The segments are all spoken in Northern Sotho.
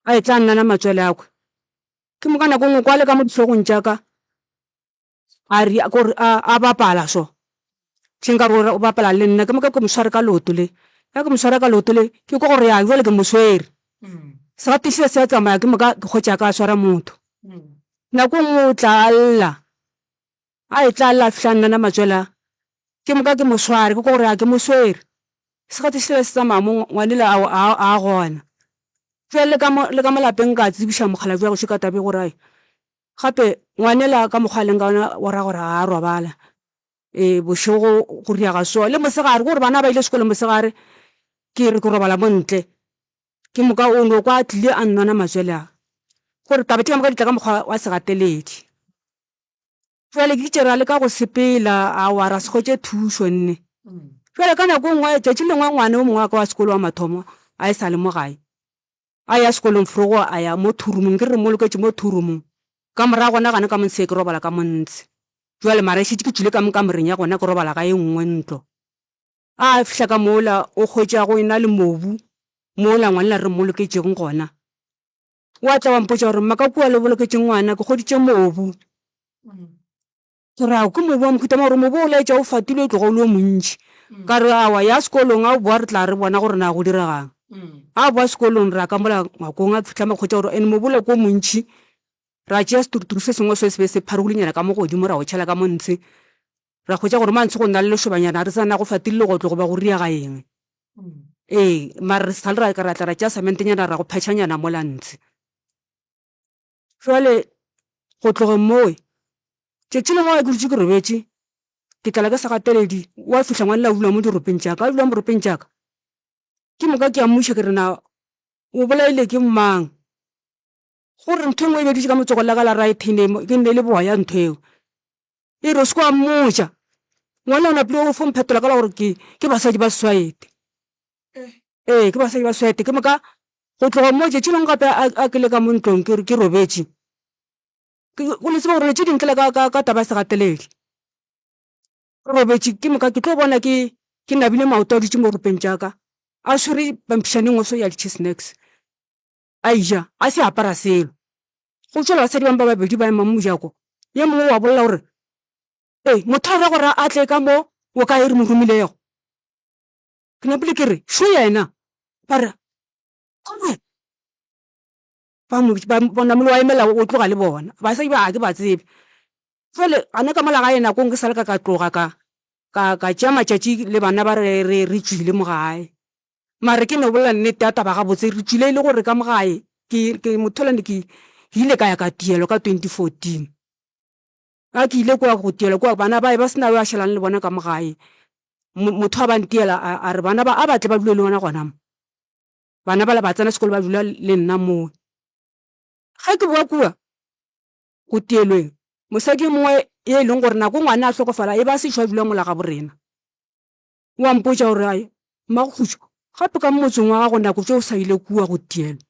A e tla nnana matswele a kwe. Ke moka nako nngwe kwa le ka mo dihlogong tša ka a ri kore a a bapala so. Hle nkare o o bapala le nna ke moka ke mo sware ka leoto le. Ge ke mo swara ka leoto le ke kwa gore ya bjale ke mo swere. Segati sela se a tsamaya ke moka ke hwetša ka swara motho. Nako nngwe o tla a lla, a etla a lla a fihla a nnana matswele a. Ke moka ke mo sware ke kwa gore ya ke mo swere. Segati sela se tsamaya mo ngwanela a a gona. Bjale le ka mo le ka mo lapeng ka tsebiša mokgalabje wa gešo ka taba ye gore ai gape ngwanela ka mokgwa a leng ka gona o ra gore ga a robala. Ee bošego go riaga so le mosegare ke gore bana ba ile sekolong mosegare ke re ke robala mo ntle. Ke moka o no kwa a tlile a nnona matswele a gore taba tše ka moka di tla ka mokgwa wa segateledi. Bjale ke itše ra leka go sepela, aowa ra se hwetše thušo nne. Bjale ka nako e nngwe, tšatši le lengwe ngwana yo mongwe wa ka wa sekolo wa mathomo a e sa le mo gae, a ya sekolong forogo a ya mo thurumong, ke re re mmoloketše mo thurumong. Ka morago gona gane ka montshe ke robala ka montshe. Bjale mara e šetše ke tšwile ka mo kamoreng ya gona ke robala ga e nngwe ntlo. A fihla ka mola o hwetša go ena le mobu mola ngwanela re mmoloketšeng gona. Wa tla wa mpotša gore mma ka kua le boloketše ngwana ke hweditše mobu. Ke re ao ke mobu wa mohuta mang gore mobu o laetša o fatilwe o tloga o le o montši. Ka re aowa ya sekolong a o boa re tla re bona gore na go diregang. A boa sekolong ra ka mola ngwakong a fihla mo hwetša gore ene mobu ola ke o montši. Ra tšea seturuturu se sengwe se se be se pharogilenyana ka mo godimo ra o tšhela ka mo ntshe. Ra hwetša gore mo ntshe go na le lešobanyana ga re tsebe na go fatile legotlo goba go riega eng. Ee, mara re sa le ra ka ra tla ra tšea sementenyana ra go phetšhanyana mola ntshe. Jwale go tlogeng mowe, tšatši lengwe ge ke dutše ke robetše, ke tlala ke segateledi, wa fihla ngwanela a dula mo diropeng tša ka, a dula mo diropeng tša ka. Ke moka ke a mmuša ke re na o bolaile ke mang? Gore ntho e nngwe e be e dutše ka mo tsogong la ka la right e ne ke ne le boya ntho eo. E re o se ke wa mmotša. Ngwana o napile o fo mphetola ka la gore ke ke basadi ba swaete. Ee, ke basadi ba swaete. Ke moka go tloga moo tšatši lengwe gape a a ke le ka mo ntlong ke ke robetše. Ke o le tseba gore tše di ntlela ka ka ka taba ya segateledi. Ke robetše ke moka ke tlo bona ke ke nabile maoto a dutše mo ropeng tša ka a swere pamphišana e nngwe so ya di-cheese snacks. A eja, a se apara selo. Go tšwela basadi bangwe ba babedi ba ema mo mojako. Ye mongwe wa bolela gore, Ei, motho a ra gore a tle ka mo o kae re mo romilego? Ke napile ke re, Šo yena. Ba re, Ae! Ba mo, ba, ba namile wa emela o tloga le bona. Basadi ba ga ke ba tsebe. Jwale gana ka mola gae nakong ke sa le ka ka tloga ka, ka, ka tšea matšatši le bana ba re, re, re tšwile mo gae. Mare ke no bolela nnete ya taba gabotse, re tšwile e le gore ka mo gae ke, ke motho ne ke ile ka ya ka tielwa ka 2014. Ga ke ile kua go tielwa kua, bana ba e ba se na yo a šalang le bona ka mo gae. Motho a ba ntiela a, a re bana ba a ba tle ba dule le wena gona mo. Bana bala ba tsena sekolo ba dula le nna moo. Ge ke boa kua go tielweng, mosadi yo mongwe ye e leng gore nako ngwana a hlokofala e ba sešo a dula mola gabo rena. O a mpotša gore, Ai, Mmakgutšo, gape ka mo motseng wa gago nako tše o sa ile kua go tielwa,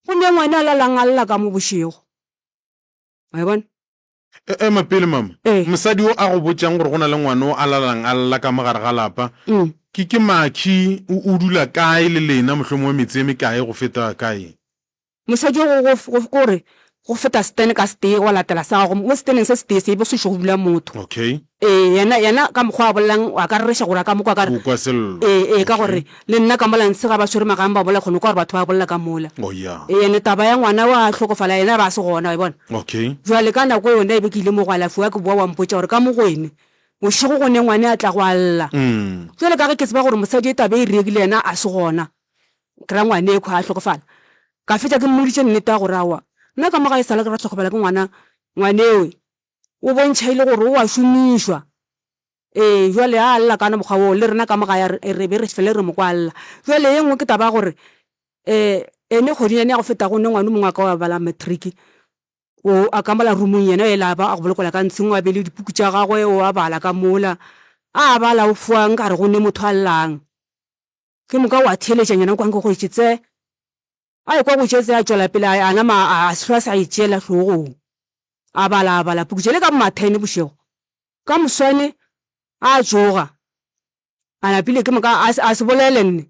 go ne ngwana a lalang a lla ka mo bošego. Wa e bona? E, ema pele, mama. Ee. Mosadi yo a go botšang gore go na le ngwana o a lalang a lla ka mo gare ga lapa, ke, ke Makhi, o, o dula kae le lena, mohlomongwe metse e mekae go feta kae? Mosadi yo go, go, go, gore go feta setene ka setee gwa latela sa gago, mo seteneng se setee se be sešo go dula motho. Okay. Ee, yena, yena ka mokgwa a bolelang a ka rereša gore a ka mo kwa ka re. O kwa sello. Ee, ee, ka gore le nna ka mola ntshe ga ba swere magang ba bolela kgone kwa gore batho ba bolela ka mola. Oh yeah. Ee, ene taba ya ngwana wa hlokofala yena ba se gona, wa e bona. Okay. Jwale ka nako yona e be ke ile mo go alafiwa ke boa wa mpotša gore ka mo go ene bošego go ne ngwane a tlago a lla. Jwale ka ge ke tseba gore mosadi e taba e riegile yena a se gona, Ke ra ngwane ekhwa a hlokofala. Ka fetša ke mmoditše nnete ya gore aowa, nna ka mo ga e sa le ke ra hlokofala ke ngwana, ngwanewe o bontšha e le gore o a šomišwa. Ee, bjale a lla ka mokgwa woo, le rena ka mo gae re be re fele re mo kwa a lla. Bjale ye nngwe ke taba ya gore um ene kgwedinyana ya go feta go ne ngwana o mongwe wa ka wa bala matric, o a ka mola roomong yena yela a ba a go bolokola ka ntsheng, o a beile dipuku tša gagwe, o a bala ka mola. A bala o foa nkare go ne motho a llang. Ke moka wa theeletša nyana kwa nke go etše tse. A ekwa go tše tse a tšwela pele a nama a se hlwe a sa e tšeela hlogong. A bala a bala puku tšele ka bo ma-ten bošego. Ka moswane a tsoga a napile ke moka a se bolele nne.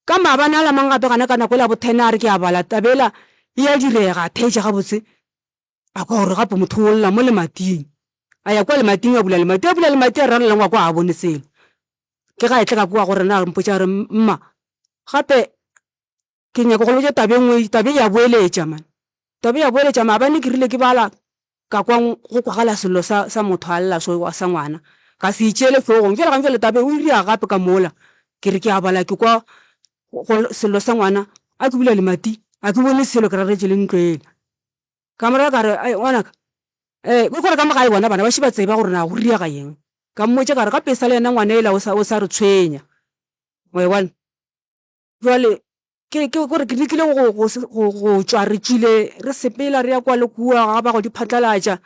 Ka maabane a la mang gape gana ka nako yela ya bo ten a re ke a bala taba yela. E a direga, a theetša gabotse, a kwa gore gape motho o lla mo lemating. A ya kua lemating a bula lemati, a bula lemati a rarela ngwako a bone selo. Ke ga e tla ka kua go rena a mpotša a re, Mma, gape ke nyaka go le botša taba e nngwe, taba e ya boeletša man. Taba e ya boeletša, maabane ke rile ke bala ka kwa go kwagala sello sa, sa motho a lla so sa ngwana. Ka se itšeele hlogong. Bjale gantši bjale taba e o e ria gape ka mola. Ke re ke a bala ke kwa go sello sa ngwana, a ke bula lemati, a ke bone selo ke raretše le ntlo ela. Ka mo raya ka re, Ai, ngwanaka, eh, ke gore ka mo gae bona bana ba še ba tseba gore na go riega eng. Ka mmotša ka re, gape e sa le yena ngwana ela o sa, o sa re tshwenya. Wa e bona? Bjale, ke, ke gore ke lekile go, go, go, go tšwa, re tšwile, re sepela re ya kua le kua, ga ba go di phatlalatša,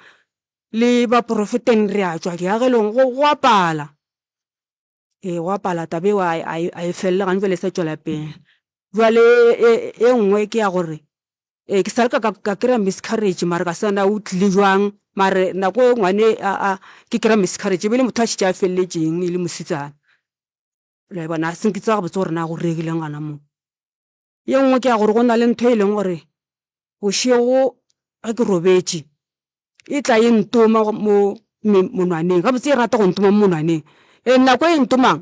le baprofeteng re a tšwa diagelong, go, go a pala. Ee, go a pala, taba eo a, a, a e felele gane bjale e sa tšwela pele. Bjale e, e nngwe ke ya gore, ee, ke sa le ka, ka, ka kry-a miscarriage mara ka se na o tlile jwang, mare nako e ngwane a, a, ke kry-a miscarriage e be e le motho a šetše a feleletšeng e le mosetsana. Le a e bona, ga se nke tseba gabotse gore na go diregileng gona moo. Ye nngwe ke ya gore go na le ntho e leng gore bošego ge ke robetše e tla e ntoma mo monwaneng, gabotse e rata go ntoma mo monwaneng. And nako e ntomang,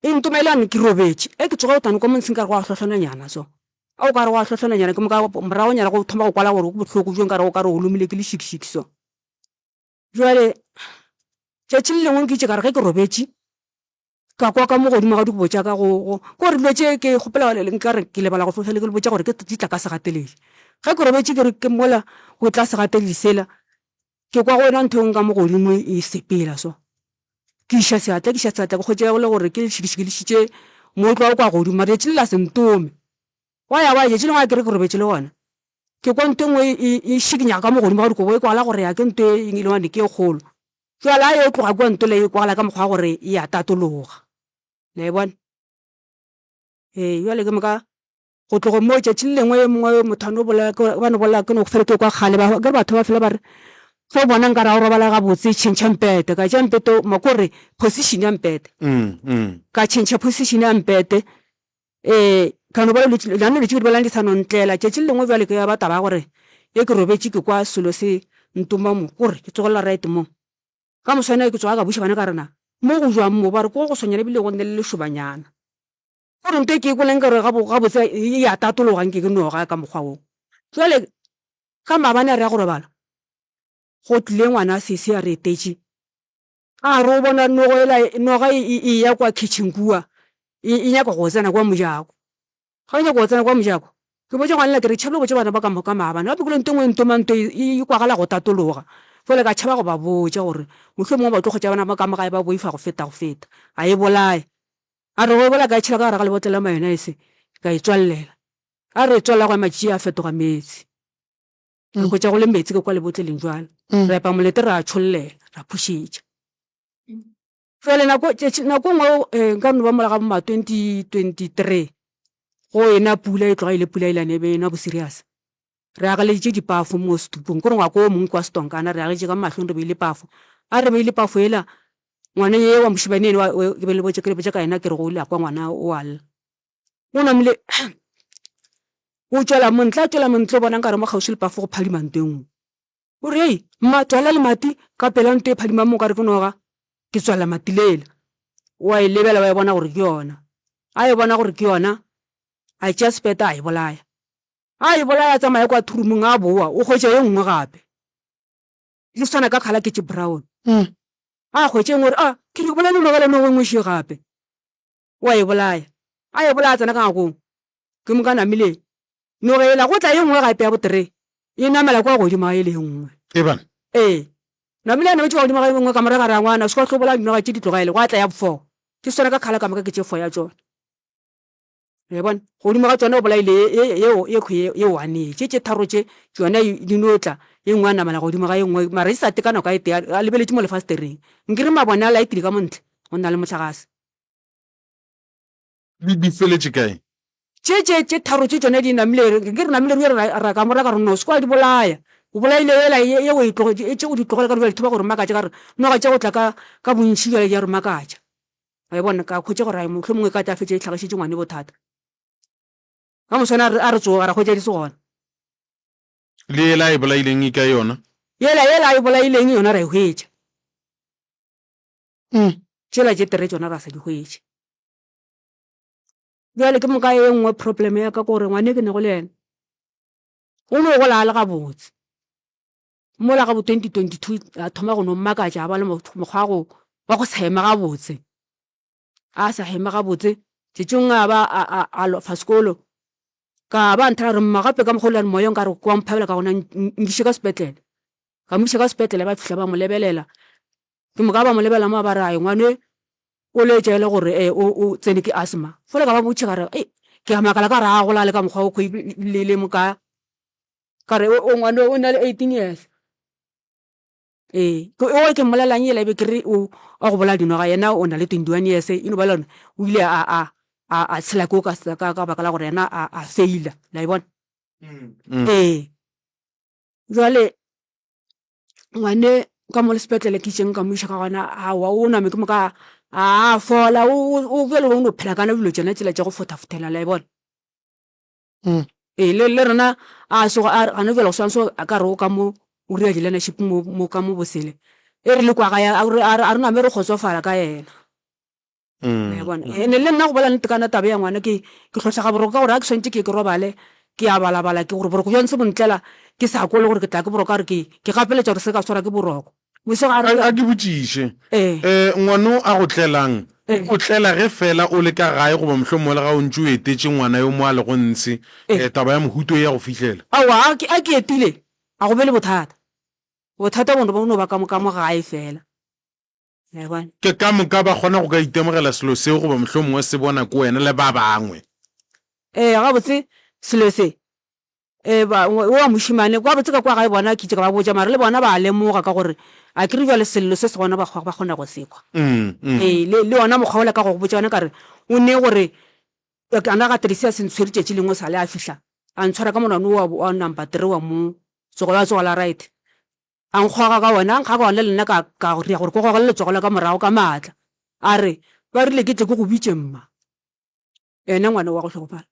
e ntoma e le gane ke robetše, ge ke tsoga o tla no kwa mo ntshe nkare go a hlohlonanyana so. A o ka re go a hlohlonanyana ke moka moragonyana go thoma go kwala gore ke bohloko bjo nkare o ka re o lomile ke lešikšiki so. Bjale tšatši le lengwe nkitše ka re ge ke robetše ka kwa ka mo godimo ga dikobo tša ka go, go, ke gore dilo tše ke kgopela nka re ke lebala go fela ke le botša gore ke di tla ka segateledi. Ge ke robetše ke re ke mola go tla segateledi sela, ke kwa go ena ntho e nngwe ka mo godimo e sepela so. Ke iša seatla, ke iša seatla ke hwetša go le gore ke lešikešike le išitše mootlwa o kwa godimo mara letšatši le la se ntome. Gwa ya gwa ya tšatši lengwe a ke re ke robetše le gona, ke kwa ntho e nngwe e, e šikinyega ka mo godimo ga dikobo e kwala gore ya ke ntho e e leng gore ke e kgolo. Bjale a yo tloga kua ntole e kwagala ka mokgwa wa gore e a tatologa. Le a e bona? Ee, bjale ke moka go tloga moo tšatši le lengwe yo mongwe motho a no bolela, ba no bolela ke no fela ke kwa kgale ba ke re batho ba fela ba re ge o bona nkare ga o robala gabotse tšhentšha mpete. Ka tšea mpete o, ko re position ya mpete. Ka tšhentšha position ya mpete Ee, ka no ba le lano dilo tše ke di bolelang di sa no ntlela. Tšatši le lengwe bjale ke ya ba taba ya gore ge ke robetše ke kwa selo se ntoma mo, kore ke tsogelela right mo. Ka moswane ke tsoga ka buša bana ka re na mo go jwang mo, ba re ko go swanyana ebile go nne le lešobanyana. Kore nto e ke e kweleng nkare gabotse e ya tatologa nke ke noga ka mokgwa wo. Bjale ka maabane a re ya go robala go tlile ngwana sesi a re etetše. A re o bona nogo yela, noga e, e, e eya kwa kitchen kua, e, e nyaka go tsena kwa mojako. Ga e nyaka go tsena kwa mojako, ke botša ngwanela ke re, tšhabile go botša bana ba ka moka maabane, gape kule nto e nngwe e ntoma nto e, e, e kwagala go tatologa. Fela ka tšhaba go ba botša gore mohlomongwe ba tlo hwetša bana ba ka mo gae ba boifa go feta go feta. A e bolaye. A re go e bolaya ka e tšhela ka gare ga lebotlelo la mayonnaise, ka e tswallela. A re e tswalela gwa ema tšie a fetoga meetse. Re hwetša go le meetse ka kua lebotleleng bjalo. Re epa molete ra a tšhollela, ra phušetša. Bjale nako, tšatši, nako e nngwe nka no ba mola ga bo ma 2023, go ena pula e tloga e le pula e lane e be e na bo serious. Re ageleditše dipafo mo setupong, kore ngwako o mongwe kwa Setonkana re ageleditše ka mahlong re beile pafo. A re beile pafo yela, ngwana ye wa mošemane ene wa, ke be le botša, ke le botša ka yena ke re go ile a kwa ngwana o a lla. O namile o tšwela montle, a tšwela montle o bona nkare mo kgauswi le pafo go phadima nto e nngwe. O re, Hei, mma, tswalela lemati ka pela nto e phadimang mo nkare ke noga. Ke tswalela mati lela. O a e lebela wa e bona gore ke yona. A e bona gore ke yona, a tšea sepeta a e bolaya. A e bolaya a tsamaya kwa thurumong a boa, o hwetša ye nngwe gape. Di swana ka khala ke tše brown. A hwetša e nngwe o re, A, ke re ke bolaile noga le noga e nngwe še gape. O a e bolaya. A e bolaya a tsena ka ngakong. Ke moka namile noga yela, go tla ye nngwe gape ya botere, e namela kua godimo ga yele ye nngwe. Eban. Ee. Namile a nametše kwa godimo ga ye nngwe ka morago a re, Ngwana, o se ke wa tlo bolaya dinoga tše di tlogele. Gwa tla ya bofo. Ke sona ka khala ka moka ke tše fo ya tšona. Le bona? Godimo ga tšona o bolaile ye, ye, ye, ye, ye, ye one ye. Tše tše tharo tše, tšona di no tla, ye nngwe a namela godimo ga ye nngwe, mara e sa tekana ka e tee, a lebeletše mo lefastereng. Nkere mabone a laetile ka mo ntle, go na le mohlagase. Di, di feletše kae? Tše, tše, tše tharo tše tšona di namile, nke re namile re ra, ra ka mo ra ka re no, se kwa di bolaya. O bolaile yela ye, ye o e tlogetše, tše o di tlogela ka re bjale di thoma go re makatša, ka re noga tše go tla ka, ka bontši bjale di a re makatša. Wa e bona, ka hwetša gore mohlomongwe e ka tla fetša e hlagišitše ngwane bothata. Ka moswane a re, a re tsoga, ra hwetša di se gona. Le yela a e bolaileng e kae yona? Yela, yela a e bolaileng yona ra e hwetša. Tšela tše tere tšona ra sa di hwetše. Bjale ke moka e nngwe problem ya ka ke gore ngwane ke nago le yena o no gola a le gabotse. Mola ga bo 2022 a thoma go no mmakatša a ba le mokgwa wa go wa go sa eme gabotse. A sa eme gabotse tšatšing a ba a a a lofa sekolo ka ba nthera re mma gape ka mokgwa o le moya nkare ke wa mphabela ka gona nkiše ka sepetlele. Ka mo iša ka sepetlele ba fihla ba mo lebelela. Ke moka ba mo lebelela mo ba re ai ngwane o laetša e le gore o o tsene ke asthma. Fela ka ba botšiša ka re ei ke a makala ka re a gola le ka mokgwa o le le moka. Ka re o ngwane o na le 18 years. Ee, ke o ke mmolelang yela e be ke re o wa go bolaya dinoga yena o na le 21 years e no ba le gore o ile a a a a tshela ko ka ka baka la gore yena a a faila la e bona. Ee. Jwale ngwane ka mo le sepetlele ke itšeng ka mo iša ka gona aowa o name ke moka a fola o bjale o no phela ka dilo tšona tsela tša go fothafothela la e bona. Ee le le rena a se a gana bjale go swana so a ka re o ka mo o dira di-learnership mo mo ka mo bosele e re le kwa gae a re name re kgotsofala ka yena. Wa bona? Ene le nna go bolela nnete kana taba ya ngwana ke ke hlohlega boroko ka gore ga ke swantše ke ye ke robale ke a balabala ke gore boroko bja ntshe bo ntlela ke sa kwe le gore ke tla ke boroko ka gore ke ke gapeletša gore se ka swarwa ke boroko. Mosegare A ke botšiše, um ngwano a go tlelang o tlela ge fela o le ka gae goba mohlomongwe le ga o ntše o etetše ngwana yo mo a lego ntshe, um taba ya mohuto e ya go fihlela? Aowa, a ke a ke etile ga go be le bothata. Bothata bo no ba ka mo ka mo gae fela. Ke ka moka ba kgona go ka itemogela selo seo goba mohlomongwe se bona ke wena le ba bangwe. Ee, gabotse selo se, ee, ba, o wa mošemane, gabotse ka kwa gae bona ke itše ka ba botša, mara le bona ba a lemoga ka gore a ke re bjale sello se se gona ba, ba kgona go se kwa. Ee, le, le wona mokgwa wola ka go go botša wona ka re o ne gore a na gatelesi a se ntshwere tšatši lengwe sa le a fihla a ntshwara ka monwana wa, wa number three wa mo tsogo, wa tsogo la right. A nkgoga ka wona, a nkga ka wona le nna ka, ka ria gore ke gogele letsogo la ka morago ka maatla. A re, Ba rile ke tle ke go bitše, mma. Yena ngwana wa go hlokofala.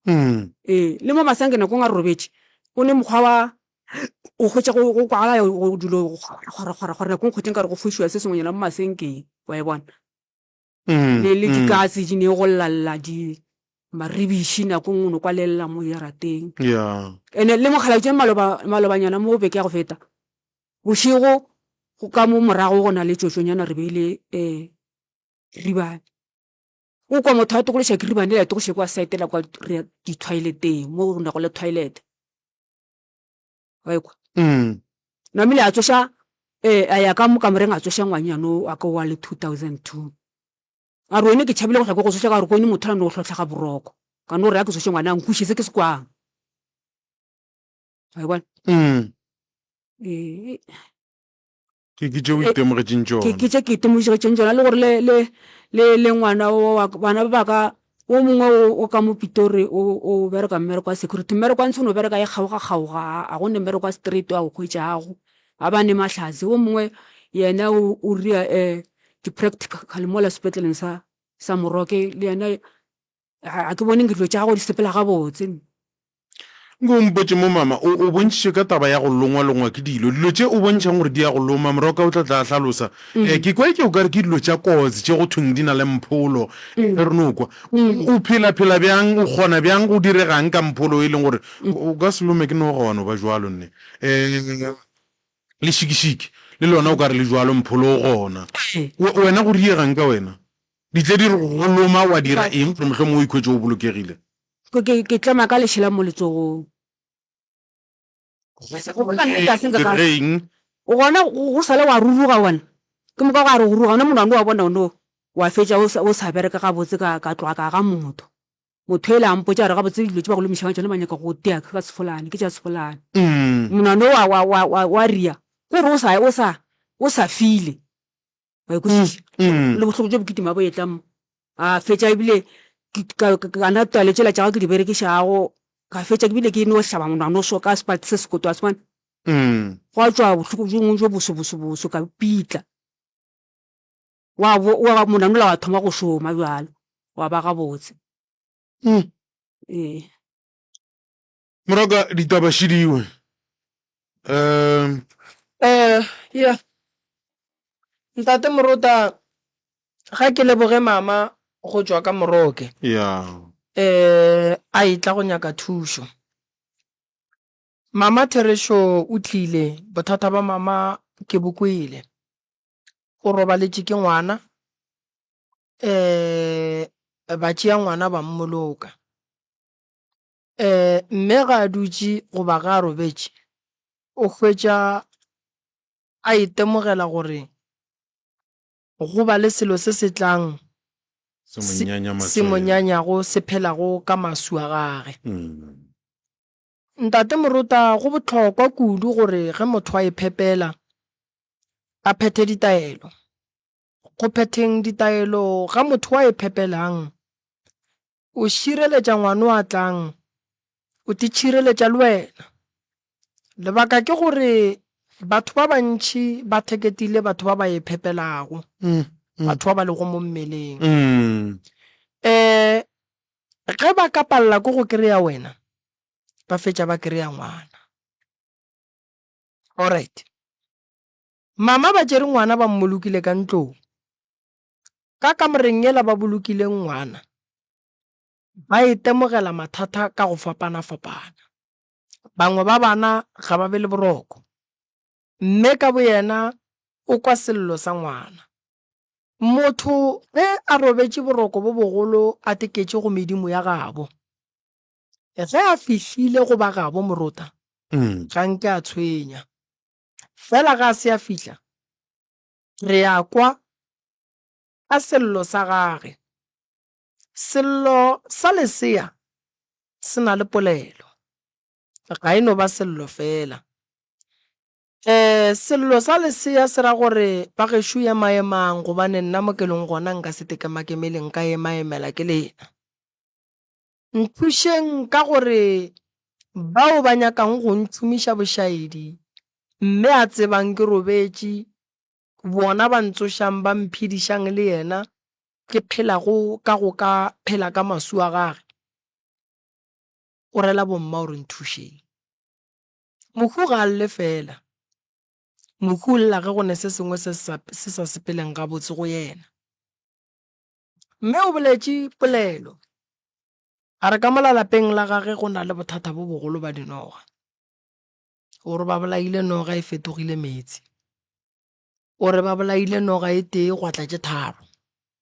Ee, le mo Masanke nakong a robetše, o ne mokgwa wa go hwetša go, go kwagala go dilo go kgwara, kgwara, kgwara, kgwara, nakong kgwetša nkare go fošiwa se sengwenyana mo masenkeng, wa e bona. Le, le dikatse di ne go lla-lla di, maribiši nako nngwe o no kwa le lla mo jarateng. Yeah. Ene le mokgalabje maloba, malobanyana mo beke ya go feta, bošego go ka mo morago go na le tšotšonyana re beile um ribane. O kwa motho a tokološa kiribane le a tokološa kwa side la kwa re di-toileteng mo go nago le toilet. Wa ekwa? Namile a tsoša eh, a ya ka mo kamoreng a tsoša ngwanyana o wa ka wa le 2002. A re wene ke tšhabile go hlwa ke go tsoša ka gore ke bone motho a no hlohlega boroko. Ka no re a ke tsoše ngwana a nkweše se ke se kwang. Wa e bona? Ee. Ke ke tše o itemogetšeng tšona. Ke ke tše ke itemogetšeng tšona le gore le le le le ngwana o wa bana ba ka o mongwe o o ka mo Pitori o o bereka mmereko wa security mmereko wa ntsho no bereka e kgaoga kgaoga a go ne mmereko wa straight wa go hwetšago a ba ne mahlatse o mongwe yena o o ria eh di-practical mola sepetleleng sa sa Moroke le yena Ga ke bone nke dilo tša gago di sepela gabotse. Nko o mpotše mo mama, o, o bontšhitše ka taba ya go longwalongwa ke dilo. Dilo tše o bontšhang gore di ya go loma, Moroka o tla tla a hlalosa. Eh, ke kwa eke o ka re ke dilo tša kotsi tše go thweng di na le mpholo. Ge re no kwa. O phela-phela bjang, o kgona bjang, go diregang ka mpholo e leng gore o ka se lome ke noga wa no ba bjalo nne. Eh, lešikišiki le lona o ka re le bjalo, mpholo o gona. Wena go diegang ka wena? Di tle di re go loma wa dira eng gore mohlomongwe o ikhwetše o bolokegile? Ke, ke, ke tlema ka lešela mo letsogong. Go bolela nnete ga se nka ka. Direng? Gona go, go sale wa ruruga wena. Ke moka gwa re go ruruga, wona monwana wa bona ono wa fetša o sa, o sa bereka gabotse ka, ka tloga ka ga motho. Motho ela a mpotša a re gabotse dilo tše ba go lomišang ka tšona ba nyaka go go tea ka sefolane, ke tša sefolane. Monwana wa, wa, wa, wa, wa ria, ke gore o sa, o sa, o sa file. Wa e kwešiša? Le bohloko bjo bo kitima bo etla mo. A fetša ebile ka, ka, ka twale tšela tša gagwe ke di berekišago, ka fetša ke bile ke no hlaba monwana o so ka sepalete se sekoto, wa se bona? Gwa tšwa bohloko bjo bongwe bjo boso boso boso ka pitla. Wa bo, wa, monwana ola wa thoma go šoma bjalo, wa ba gabotse. Ee. Moraka ditaba šidiwe. Um. Eh, ya. Ntate Morota, ga ke leboge mama go tšwa ka Moroke. Ya. Eh, a etla go nyaka thušo. Mama therešo o tlile, bothata ba mama ke bo kwele. O robaletše ke ngwana, eh, ba tšea ngwana ba mmoloka. Ee, mme ge a dutše goba ge a robetše, o hwetša a itemogela gore go ba le selo se se tlang se mo nyanyago se phelago ka maswi a gage. Ntate Morota, go bohlokwa kudu gore ge motho a iphepela a phethe ditaelo. Go phetheng ditaelo ga motho wa iphepelang, o šireletša ngwano a tlang, o titšhireletša le wena. Lebaka ke gore batho ba bantši ba theketile batho ba ba iphepelago, batho ba ba lego mo mmeleng. Um ge ba ka palela ke go kry-a wena, ba fetša ba kry-a ngwana. Alright. Mama ba tšere ngwana ba mmolokile ka ntlong. Ka kamoreng yela ba bolokileng ngwana, ba itemogela mathata ka go fapana-fapana. Bangwe ba bana ga ba be le boroko. Mme ka boyena o kwa sello sa ngwana. Motho ge a robetše boroko bo bogolo a teketše go medimo ya gabo, ge a fihlile go ba gabo morota, ga nke a tshwenya. Fela ga a se a fihla, re a kwa ka sello sa gage. Sello sa lesea se na le polelo, ga e no ba sello fela. Sello sa lesea se ra gore, Bagešo emaemang, gobane nna mo ke leng gona nka se tekemakemele, nka emaemela ke lena. Nthušeng ka gore bao ba nyakang go ntšhomiša bošaedi mme a tsebang ke robetše, bona ba ntsošang ba mphedišang le yena ke phelago ka go ka phela ka masu a gage. O rela bomma o re nthušeng. Mohu ga a lle fela. Mohu o lla ge go ne se sengwe se se sa sepeleng gabotse go yena. Mme o boletše polelo, a re ka mola lapeng la gage go na le bothata bo bogolo ba dinoga. O re ba bolaile noga e fetogile meetse. O re ba bolaile noga e tee gwa tla tše tharo,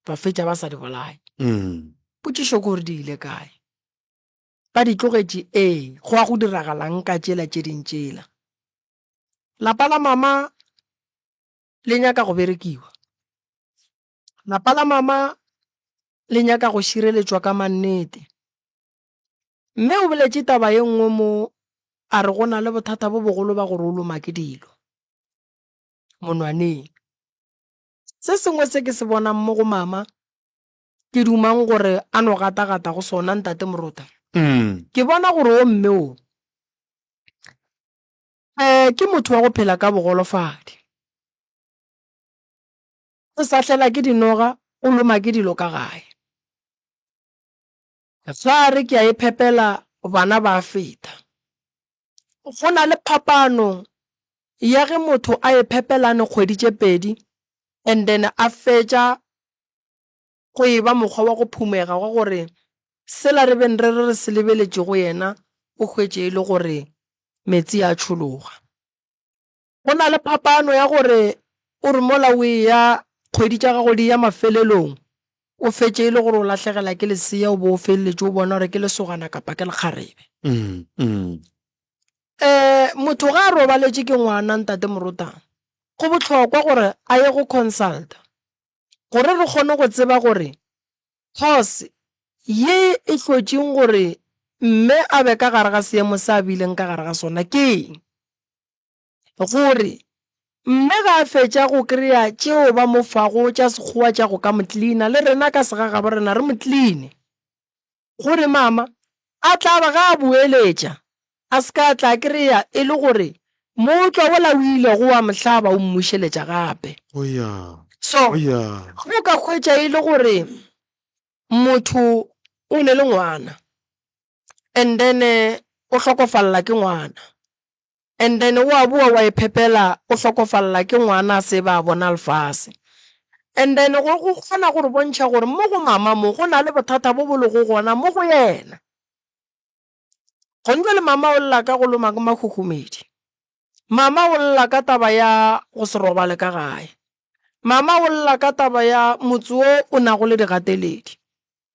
ba fetša ba sa di bolaye. Potšišo ke gore di ile kae? Ba di tlogetše ee, gwa go diragalang ka tšela tše ding tšela? Lapa la mama le nyaka go berekiwa. Lapa la mama le nyaka go šireletšwa ka mannete. Mme o boletše taba ye nngwe mo a re go na le bothata bo bogolo ba gore o loma ke dilo monwaneng. Se sengwe se ke se bonang mo go mama ke dumang gore a no gatagata go sona ntate Morota. Ke bona gore o mme o um ke motho wa go phela ka bogolofadi. O sahlela ke dinoga, o loma ke dilo ka gae. Ge a re ke a iphepela bana ba a feta. Go na le phapano ya ge motho a iphepelane kgwedi tše pedi and then a fetša go e ba mokgwa wa go phumega wa gore sela re beng re re re se lebeletše go yena o hwetše e le gore meetse a tšhologa. Go na le phapano ya gore o re mola o eya kgwedi tša gago di eya mafelelong, o fetše e le gore o lahlegela ke lesea o bo o feleletše o bona gore ke lesogana kapa ke lekgarebe. Motho ga a robaletše ke ngwana Ntate Morota, go bohlokwa gore a ye go consulta gore re kgone go tseba gore cause ye e hlotšeng gore mme a be ka gare ga seemo se a bileng ka gare ga sona ke eng. Gore mme ga a fetša go kry-a tšeo ba mo fago tša sekgowa tša go ka mo cleaner, le rena ka segagabo rena re mo cleane. Gore mama a tla ba ga a boeletša a se ka tla kry-a e le gore mootlwa wola o ilego wa mo hlaba o mmušeletša gape. So ge o ka hwetša e le gore motho o ne le ngwana and then. o hlokofalela ke ngwana and then wa boa wa iphepela o hlokofalela ke ngwana a se ba bona lefase. And then go go kgona go re bontšha gore mo go mama mo go na le bothata bo bo lego gona mo go yena. Gone le mama o lla ka go loma ke makhukhumedi. Mama o lla ka taba ya go se robale ka gae. Mama o lla ka taba ya motse wo o nago le digateledi.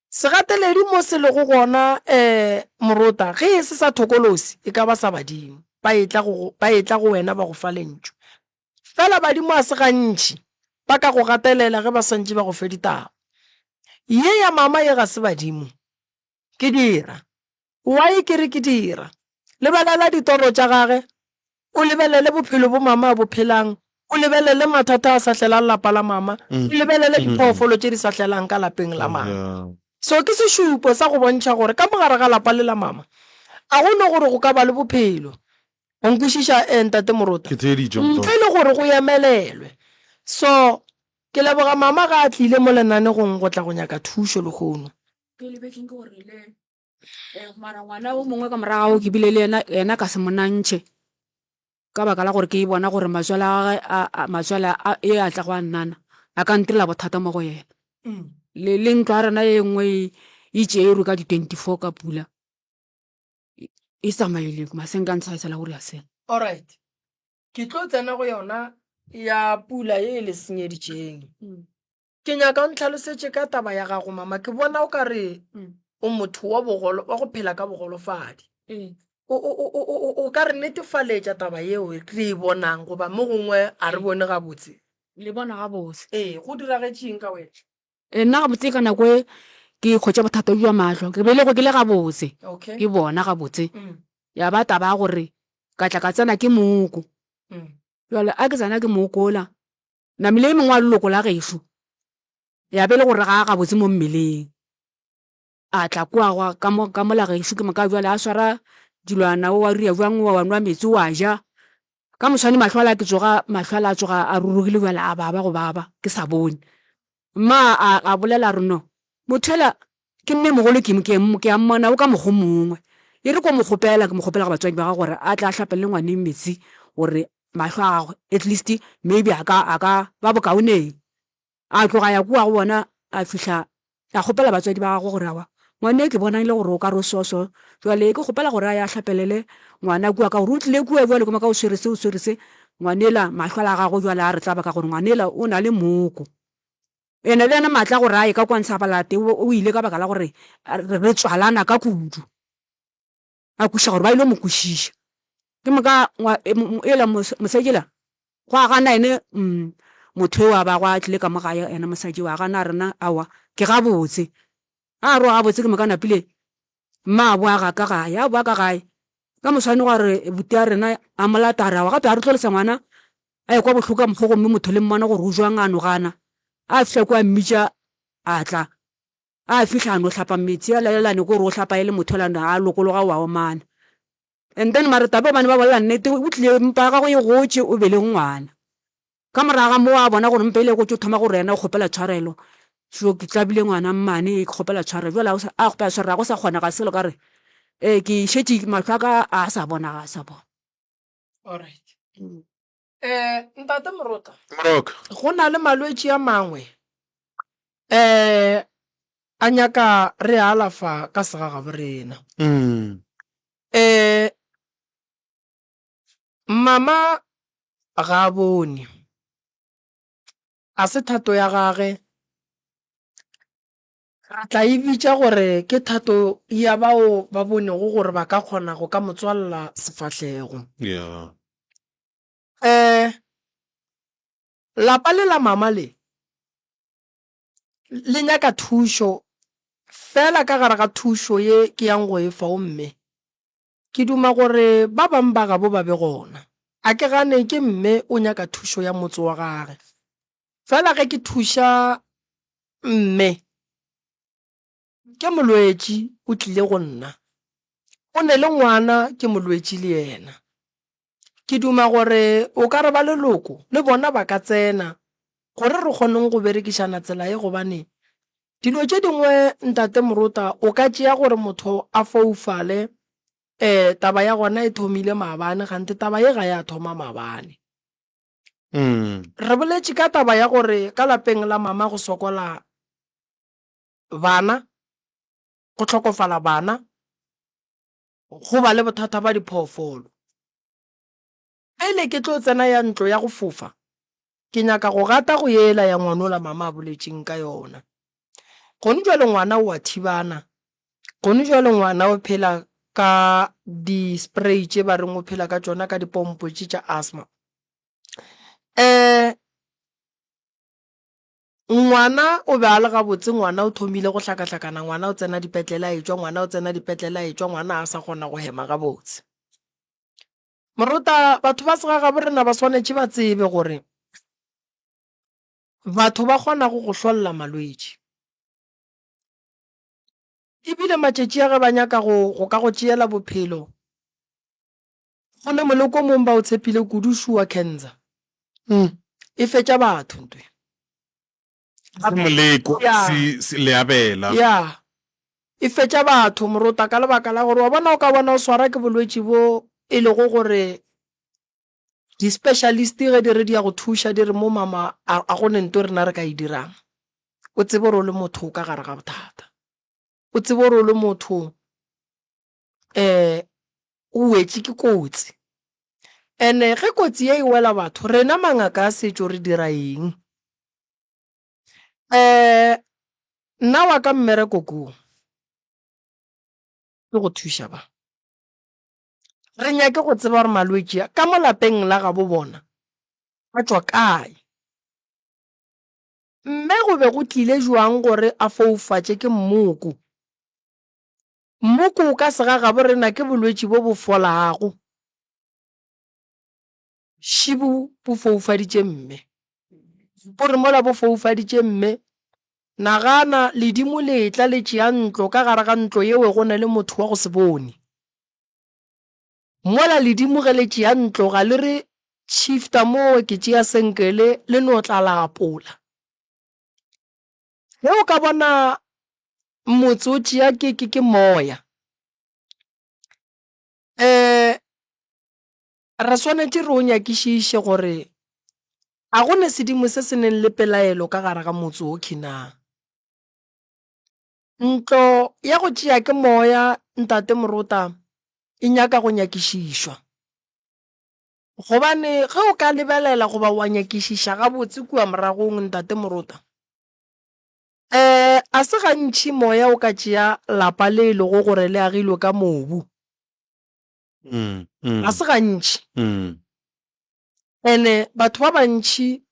Segateledi mo se lego gona, eh, morota, ge e se sa thokolosi, e ka ba sa badimo. Ba etla go, ba etla go wena ba go fa lentšu. Fela badimo ga se gantši ba ka go gatelela ge ba swantše ba go fe ditaba. Ye ya mama ye ga se badimo. Ke dira. Why ke re ke dira? Lebelela ditoro tša gage, o lebelele bophelo bo mama a bo phelang, o lebelele mathata a sa hlelang lapa la mama, o lebelele diphoofolo tše di sa hlelang ka lapeng la mama. So ke sešupo sa go bontšha gore ka mo gare ga lapa le la mama, a go no gore go ka ba le bophelo. O nkwešiša, eh, Ntate Morota? Ke theeditše, Ntle le gore go emelelwe. So, ke leboga mama ga a tlile mo lenanegong go tla go nyaka thušo lehono. Ke lebetšeng ke gore le Mara ngwana o mongwe ka morago ke bile le yena, yena ka se mo nantšhe ka baka la gore ke bona gore matswalo a gagwe a matswalo a e a tlago a nnana a ka ntirela bothata mo go yena. Le le ntlo ya rena e nngwe e e tšerwe ka di 24 ka pula e tsamaile masenke a ntsha e sala gore ya sena. Alright, ke tlo tsena go yona ya pula ye e le senyeditšeng. Ke nyaka o ntlhalosetše ka taba ya gago mama, ke bona o ka re o motho wa bogolo wa go phela ka bogolofadi. O, o, o, o, o, o ka re netefaletša taba yeo re e bonang goba mo gongwe a re bone gabotse? Le bona gabotse. Ee, go diragetšeng ka wena? Ee, nna gabotse ka nako e ke hwetša bothata bja mahlo, ke belegwe ke le gabotse, Okay. ke bona gabotse. Mm. Ya ba taba ya gore ka tla ka tsena ke mooko. Mm. Bjale a ke tsena ke mooko ola, Namile e mongwe wa leloko la gešo ya be e le gore ga a gabotse mo mmeleng. A tla kua gwa ka mo ka mola gešo ke moka bjale a swara dilwana o wa ria bjang wa nwa meetse wa ja. Ka moswane mahlo ala ke tsoga mahlo ala a tsoga a rurugile bjale a baba go baba ke sa bone. Mma a a bolela a re no motho yola ke mmemogolo ke ke ke a mmona o ka mokgwa o mongwe. E re ko mo kgopela ke mo kgopela go batswadi ba gagwe gore a tle a hlapelele ngwaneng metsi gore mahlo a gagwe at least maybe a ka a ka ba bokaoneng. A tloga a ya kua go bona a fihla a kgopela batswadi ba gagwe gore aowa ngwane ke bona e le gore o ka re o so so jwale ke kgopela gore a ye a hlapelele ngwana kua ka gore o tlile kua bjale ke moka o swere se o swere se ngwanela mahlo a gagwe jwale a re tlaba ka gore ngwanela o na le mooko. Ene le yena maatla a gore a ye ka kua ntsha balate o ile ka baka la gore re tswalana ka kudu. A kwešiša gore ba ile mo kwešiša. Ke moka ela mosadi ela gwa gana ene motho eo a bago a tlile ka mo gae ena mosadi eo a gana a re na aowa ke gabotse. A re o gabotse ke moka napile mma a boa ga ka gae, a boa ka gae ka moswane gwa re buti a rena a mo lata a re aowa gape ga re tlo lesa ngwana a ekwa bohloko ka mokgwa gomme motho le mmona gore o jwang a no gana. A fihla kua a mmitša a tla. A fihla a no hlapa metsi a lalelane ke gore o hlapa e le motho yola a lokologa o a omana. And then mara taba gobane ba bolela nnete o tlile mpa ya gagwe e gotše o belege ngwana. Ka morago ga moo a bona gore mpa ele e gotše o thoma gore yena o kgopela tshwarelo. So ke tlabile ngwana mmane ke kgopela tshwarelo jwale a kgopela tshwarelo ga go sa kgonega selo ka re ee ke šetše mahlo a ka a sa bona ga a sa bona. Alright. Eh, Ntate Morota. Moroka. Go na le malwetši a mangwe eh a nyaka re alafa ka segagabo rena. Mm. Eh mama ga a bone. A se thato ya gage. Re tla e bitša gore ke thato ya bao ba bonego gore ba ka kgona go ka mo tswalela sefahlego. Yeah. Eh, lapa le la mama le, le nyaka thušo, fela ka gare ga thušo ye ke yang go e fa o mme, ke duma gore ba bang ba gabo ba be gona. A ke gane ke mme o nyaka thušo ya motse wa gage. Fela ge ke thuša mme, ke molwetši o tlile go nna. O ne le ngwana ke molwetši le yena. Ke duma gore o ka re ba leloko le bona ba ka tsena gore re kgoneng go berekišana tsela ye gobane dilo tše dingwe Ntate Morota o ka tšea gore motho a foufale. Um taba ya gona e thomile maabane, kganthe taba ye ga ya thoma maabane. Re boletše ka taba ya gore ka lapeng la mama go sokola bana, go hlokofala bana, go ba le bothata ba diphoofolo. Pele ke tlo tsena ya ntlo ya go fofa, ke nyaka go gata go yela ya ngwanola mama a boletšeng ka yona. Gone jwale ngwana o a thibana, gone jwale ngwana o phela ka di-spray tše ba reng o phela ka tšona ka dipompo tše tša asthma. Um Ngwana o be a le gabotse, ngwana o thomile go hlakahlakana, ngwana o tsena dipetlele a etšwa, ngwana o tsena dipetlele a etšwa, ngwana a sa kgona go hema gabotse. Morota, batho ba segagabo rena ba swanetše ba tsebe gore batho ba kgona go go hlolla malwetši. Ebile matšatši a ge ba nyaka go, go ka go tšeela bophelo, go ne moleko o mongwe ba o tshepile kudu, sure cancer. E fetša batho ntwe. Se moleko, se, se leabela. Ya. E fetša batho, morota, ka lebaka la gore wa bona o ka bona o swara ke bolwetši bo e lego gore di-specialist ge di re di ya go thuša di re mo mama a, a go ne nto rena re ka e dirang. O tsebe gore o le motho o ka gare ga bothata. O tsebe gore o le motho um o wetše ke kotsi. And-e ge kotsi ye e wela batho, rena mangaka a setšo re dira eng? Um nna wa ka mmereko ko ke go thuša ba. Re nyake go tseba gore malwetši a ka mo lapeng la gabo bona a tšwa kae. Mme go be go tlile jwang gore a foufatše ke mmoko? Mmoko o ka segagabo rena ke bolwetši bo bo folago. Šibu bo foufaditše mme. Bo re mola bo foufaditše mme, nagana ledimo le etla le tšea ntlo, ka gare ga ntlo yeo go na le motho wa go se bone. Mola ledimo ge le tšea ntlo ga le re shifta mowe ke tšea senkele le no tla la apola. Ge o ka bona motse o tšea ke, ke, ke moya, um re swanetše re o nyakišiše gore a go ne sedimo se se neng le pelaelo ka gare ga motse okhwi na. Ntlo ya go tšea ke moya, Ntate Morota, e nyaka go nyakišišwa. Gobane ge o ka lebelela goba wa nyakišiša gabotse kua moragong, Ntate Morota, um a se gantši moya o ka tšea lapa le e lego gore le agilwe ka mobu. Ga se gantši. And-e batho ba bantši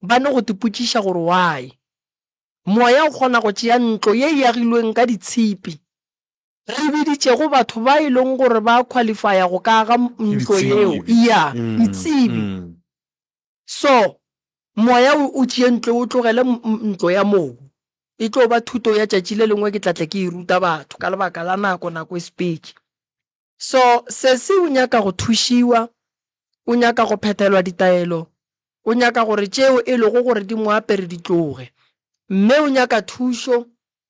ba no go tipotšiša gore why moya o kgona go tšea ntlo ye e agilweng ka ditshipi re biditšego batho ba e leng gore ba qualifya go ka aga ntlo yeo, ya, ditsebi. So, moya o, o tšee ntlo o tlogele ntlo ya mobu. E tlo ba thuto ya tšatši le lengwe ke tla tle ke e ruta batho ka lebaka la nako, nako e sepetše. So, sesi o nyaka go thušiwa, o nyaka go phethelwa ditaelo, o nyaka gore tšeo e lego gore di mo apere di tloge. Mme o nyaka thušo,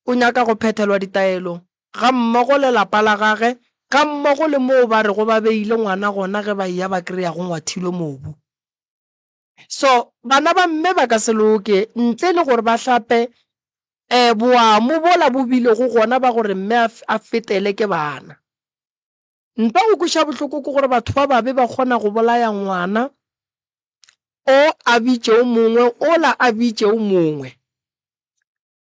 o nyaka go phethelwa ditaelo gammogo le lapa la gage, gammogo le moo ba rego ba beile ngwana gona ge ba eya ba kry-a go ngwathilwe mobu. So, bana ba mme ba ka se loke ntle le gore ba hlape um boamo bola bo bilego gona ba gore mme a, a fetele ke bana. Ntwa go kweša bohloko ke gore batho ba babe ba kgona go bolaya ngwana o a bitše o mongwe, ola a bitše o mongwe.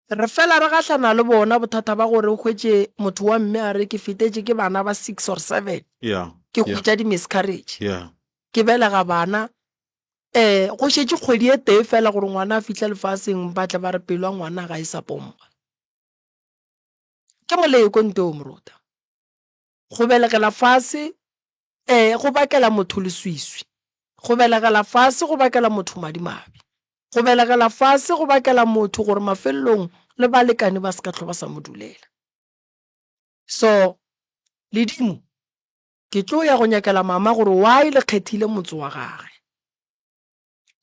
Re fela re gahlana le bona bothata ba gore o hwetše motho wa mme a re ke fetetše ke bana ba six or seven, Yeah, ke yeah, hwetša di-miscarriage, yeah. ke belega bana um go šetše kgwedi e tee fela gore ngwana a fihle lefaseng ba tle ba re pelo ya ngwana ga e sa pompa. Ke moleko ntho eo moruta. Go belegela fase um go bakela motho leswiswi. Go belegela fase go bakela motho madimabe. Go belegela fase go bakela motho gore mafelelong le balekane ba se ka hlwa ba sa mo dulela. So ledimo ke tlo ya go nyakela mama gore why le kgethile motse wa gage.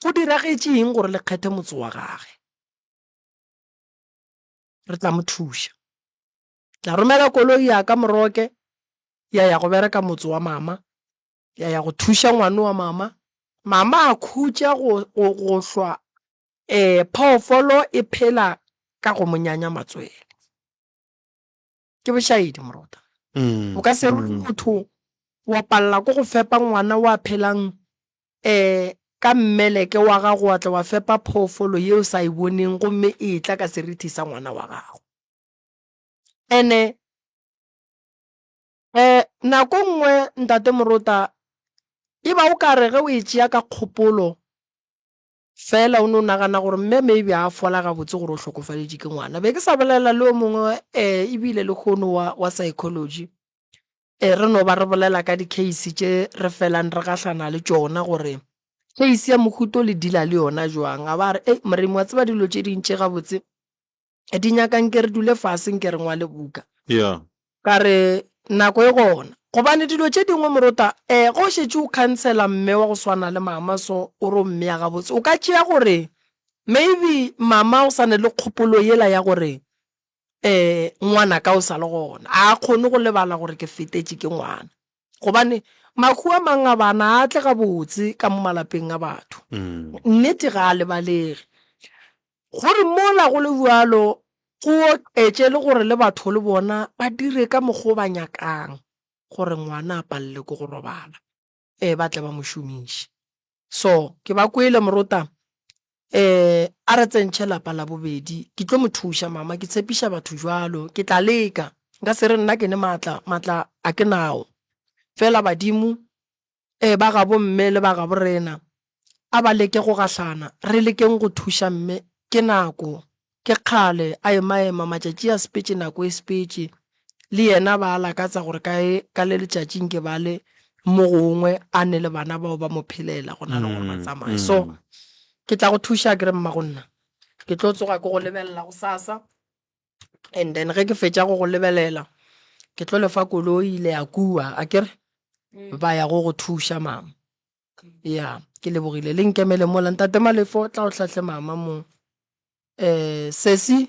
Go diragetše eng gore le kgethe motse wa gage? Re tla mo thuša. Tla romela koloi ya ka Moroke. Ya ya go bereka motse wa mama, ya ya go thuša ngwano wa mama. Mama a khutša go, go, go hlwa um phoofolo e phela ka go mo nyanya matswele. Ke bošaedi morota. O ka se re motho wa palela ke go fepa ngwana wa phelang um ka mmeleke wa gago wa tla wa fepa phoofolo ye o sa e boneng gomme e etla ka serithi sa ngwana wa gago. Ene um nako nngwe ntate Morota e ba o ka re ge o e tšea ka kgopolo Fela o no nagana gore mme maybe a fola gabotse gore o hlokofaletše ke ngwana. Be ke sa bolela le o mongwe um ebile lehono wa, wa psychology um re no ba re bolela ka di-case tše re felang re gahlana le tšona gore case ya mohuto le deala le yona jwang. A ba re, ei Moremi wa tseba dilo tše ding tše gabotse di nyaka nke re dule fase nke re ngwale buka. Yeah. Ka re, Nako e gona. Gobane dilo tše dingwe morota, eh, ge o šetše o khansela mme wa go swana le mama so, o re o mmea gabotse, o ka tšea gore maybe mama o sa ne le kgopolo yela ya gore eh, ngwanaka o sa le gona. A a kgone go lebala gore ke fetetše ke ngwana. Gobane mahu a mang a bana a tle gabotse ka mo malapeng a batho. Nnete ga a lebalege. Gore mola go le bjalo, go oketše le gore le batho le bona ba dire ka mokgwa o ba nyakang gore ngwana a palele ke go robala, ee ba tle ba mo šomiše. So ke ba kwele morota, ee a re tsentšhe lapa la bobedi, ke tlo mo thuša mama, ke tshepiša batho bjalo, ke tla leka, nka se re nna ke ne maatla, maatla a ke nao, fela badimo Ee, ba gabo mme le ba gabo rena a ba leke go gahlana, re lekeng go thuša mme. Ke nako, ke kgale a emaema, matšatši a sepetše, nako e sepetše. Le yena ba a lakatsa gore kae ka le letšatši nke ba le mo gongwe a ne le bana bao ba mo phelela go na le gore ba tsamaye. So ke tla go thuša akere mmagonna? Ke tlo tsoga ke go lebelela gosasa. And then ge ke fetša go go lebelela ke tlo lefa koloi le ya kua akere ba ya go go thuša mama. Ya ke lebogile le nkemele mola ntate Malefo tla o hlahle mama mo. Um sesi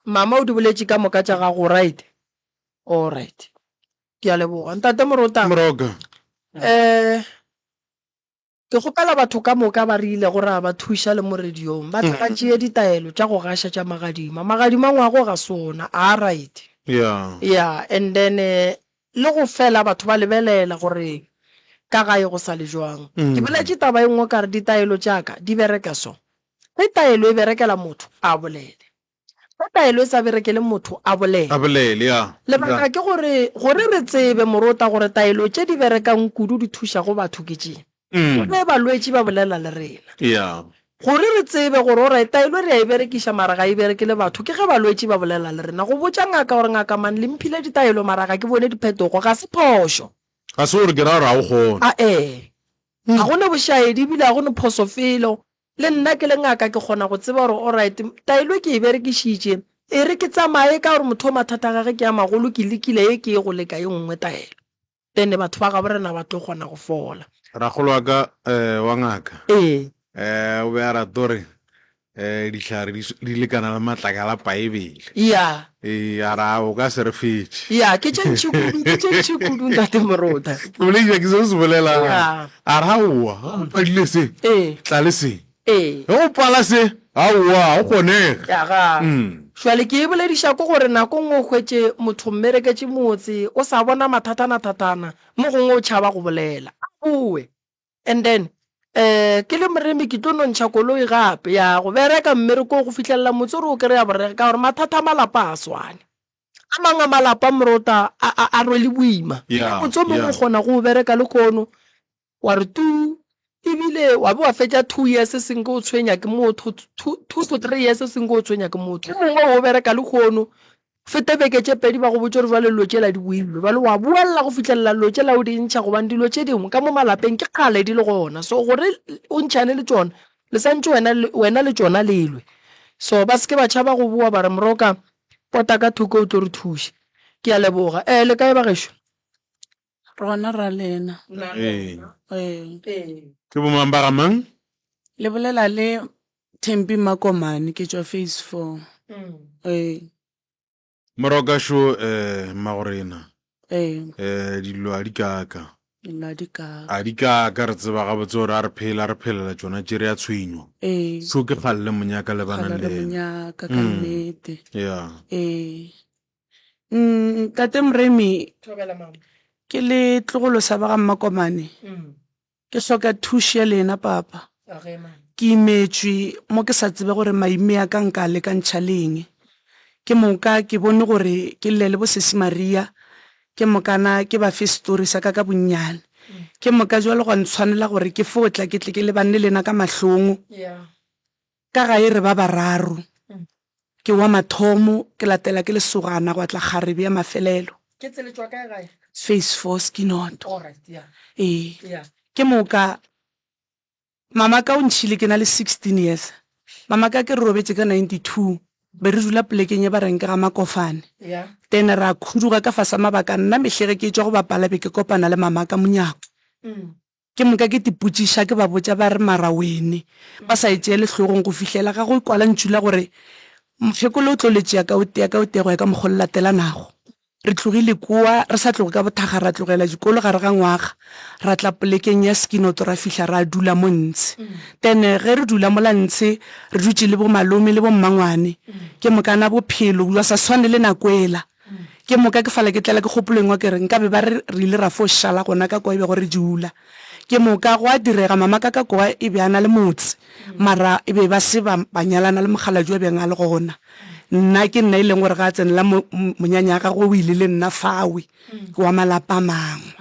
mama o di boletše ka moka tša gago right? All right ke a leboga ntate Morota. Moroka. Um Ke kgopela batho ka moka ba re ilego ra ba thuša le mo radiong ba tle ba tšee ditaelo tša go gaša tša magadima. Magadima ngwago ga se ona a right. Yeah. Yeah, and then le go fela batho ba lebelela gore ka gae go sa le jwang. Ke boletše taba e nngwe ka re ditaelo tša ka di bereka so. Ge taelo e berekela motho a bolele. Ge taelo e sa berekele motho, a bolele. A bolele, ya. Lebaka ke gore, gore re tsebe, morota, gore taelo tše di berekang kudu di thušago batho ke tše. Ke ge balwetši ba bolela le rena. Ya. Gore re tsebe gore, alright, taelo re a e berekiša mara ga e berekele batho, ke ge balwetši ba bolela le rena. Go botša ngaka gore, Ngaka man, le mphile ditaelo mara ga ke bone diphetogo, ga se phošo. Ga se gore ke ra gore ga o kgone. A-e. Ga go ne bošaedi ebile ga go ne phoso felo. Le nna ke le ngaka ke kgona go tseba gore alright, taelo e ke e berekišitše, e re ke tsamaye ka gore motho o mathata a gage ke a magolo, ke lekile ye ke ye go leka ye nngwe taelo. Then batho ba gabo rena ba tlo kgona go fola. Rakgolo wa ka wa ngaka Ee. o be a rata gore dihlare di di lekana le matlakala a Paebele. Ya. Ee, a re a o ka se re fetše. Ya, ke tše ntši kudu, ke tše ntši kudu Ntate Morota. Ke boletša ke se o se bolelang. Ya. A re aowa, ge o padile se, Ee. tla le se. Ee. Ge o pala se, aowa, ga go kgonege. Ya ga. Jwale ke e bolediša ke gore nako nngwe o hwetše motho mmereketše motse, o sa bona mathatana-thatana, mo gongwe o tšhaba go bolela. A bowe. And then um ke le moremi ke tlo no ntšha koloi gape ya go bereka mmerekong go fihlelela motse o re o kry-a borege ka gore mathata a malapa a swane. A mang a malapa morota a, a, a rwele boima. Yeah, Motse o mongwe yeah. o kgona go o bereka lehono wa re tu ebile wa be wa fetša 2 years senke o tshwenya ke motho, 2 to 3 years senke o tshwenya ke motho. O mongwe o bereka lehono Fete beke tše pedi ba go botše gore bjale dilo tšela di boilwe. Bjale wa boelela go fihlelela dilo tšela o di ntšha gobane dilo tše dingwe ka mo malapeng ke kgale di le gona. So gore o ntšhane le tšona le santše wena le wena le tšona le lwe. So ba se ke ba tšhaba go boa ba re Moroka pota ka thoko o tlo re thuša. Ke a leboga. Eh le kae bagešo? Re gona ra lena. Ee. Ee. Ke bomang ba ga mang? Le bolela le Thembi Makomane, ke tšwa phase 4. Ee. Morokašo eh, mmagorena. Ee. Eh, dilo a di kaka. Dilo a di kaka. A di kaka, re tseba gabotse gore a re phela, re phelela tšona tše re a tshwenywa. Ee. So ke kgale le monyaka lebanang Kgale le re yena. monyaka ka Mm. nnete. Yeah. Ee. Mm, Tate Moremi, Thobela mama. ke le tlogolo sa ba ga Mmakomane. Mm. Ke hloka thušo ya lena papa. Age mama. Ke imetšwe mo ke sa tsebe gore maime a ka nka a lekantšha le eng. Ke moka ke bone gore ke lle le bo sesi Maria, ke mokana ke ba fe setori sa ka ka bonnyane. Ke moka jwale gwa ntshwanela gore ke fo tla ke tle ke lebane le lena ka mahlong. Ka gae re ba bararo. Ke wa mathomo, ke latela ke lesogana gwa tla kgarebe ya mafelelo. Ke tsele tšwa kae gae? Phase four, Skinoto. Alright, yeah. Ee. Yeah. Ke moka Mama ka o ntšhile ke na le 16 years. Mama ka ke re robetše ka 92 be re dula polekeng ye ba reng ke ga Makofane. Yeah. Then ra khuduga ka fasa mabaka nna mehle ge ke etšwa go bapala be ke kopana le mama ka monyako. Mm. Ke moka ke tipotšiša ke ba botša ba re mara wene ba sa e tšeele hlogong go fihlela ga go kwala ntšu la gore mokgekolo o tlo le tšea ka o tea ka o tea go ya ka mokgo le latelanago. Re tlogile kua re sa tloge ka bothakga ra tlogela dikolo gare ga ngwaga ra tla polekeng ya Skinoto ra fihla ra dula mo ntshe. Then ge re dula mola ntshe re dutše le bo malome le bo mmangwane ke mokana bophelo bja sa swane le nako ela. Ke moka ke fala ke tlela ke kgopolo engwe ke re nkabe ba re re ile ra fo šala gona ka kwa e bego re dula. Ke moka gwa direga mama ka ka kwa e be a na le motse mara e be ba se ba ba nyalana le mokgalabje wa bjang a le gona. Nna ke nna e leng gore ga a tsenela monyanya ya gagwe o ile le nna fawe ke wa malapa a mangwe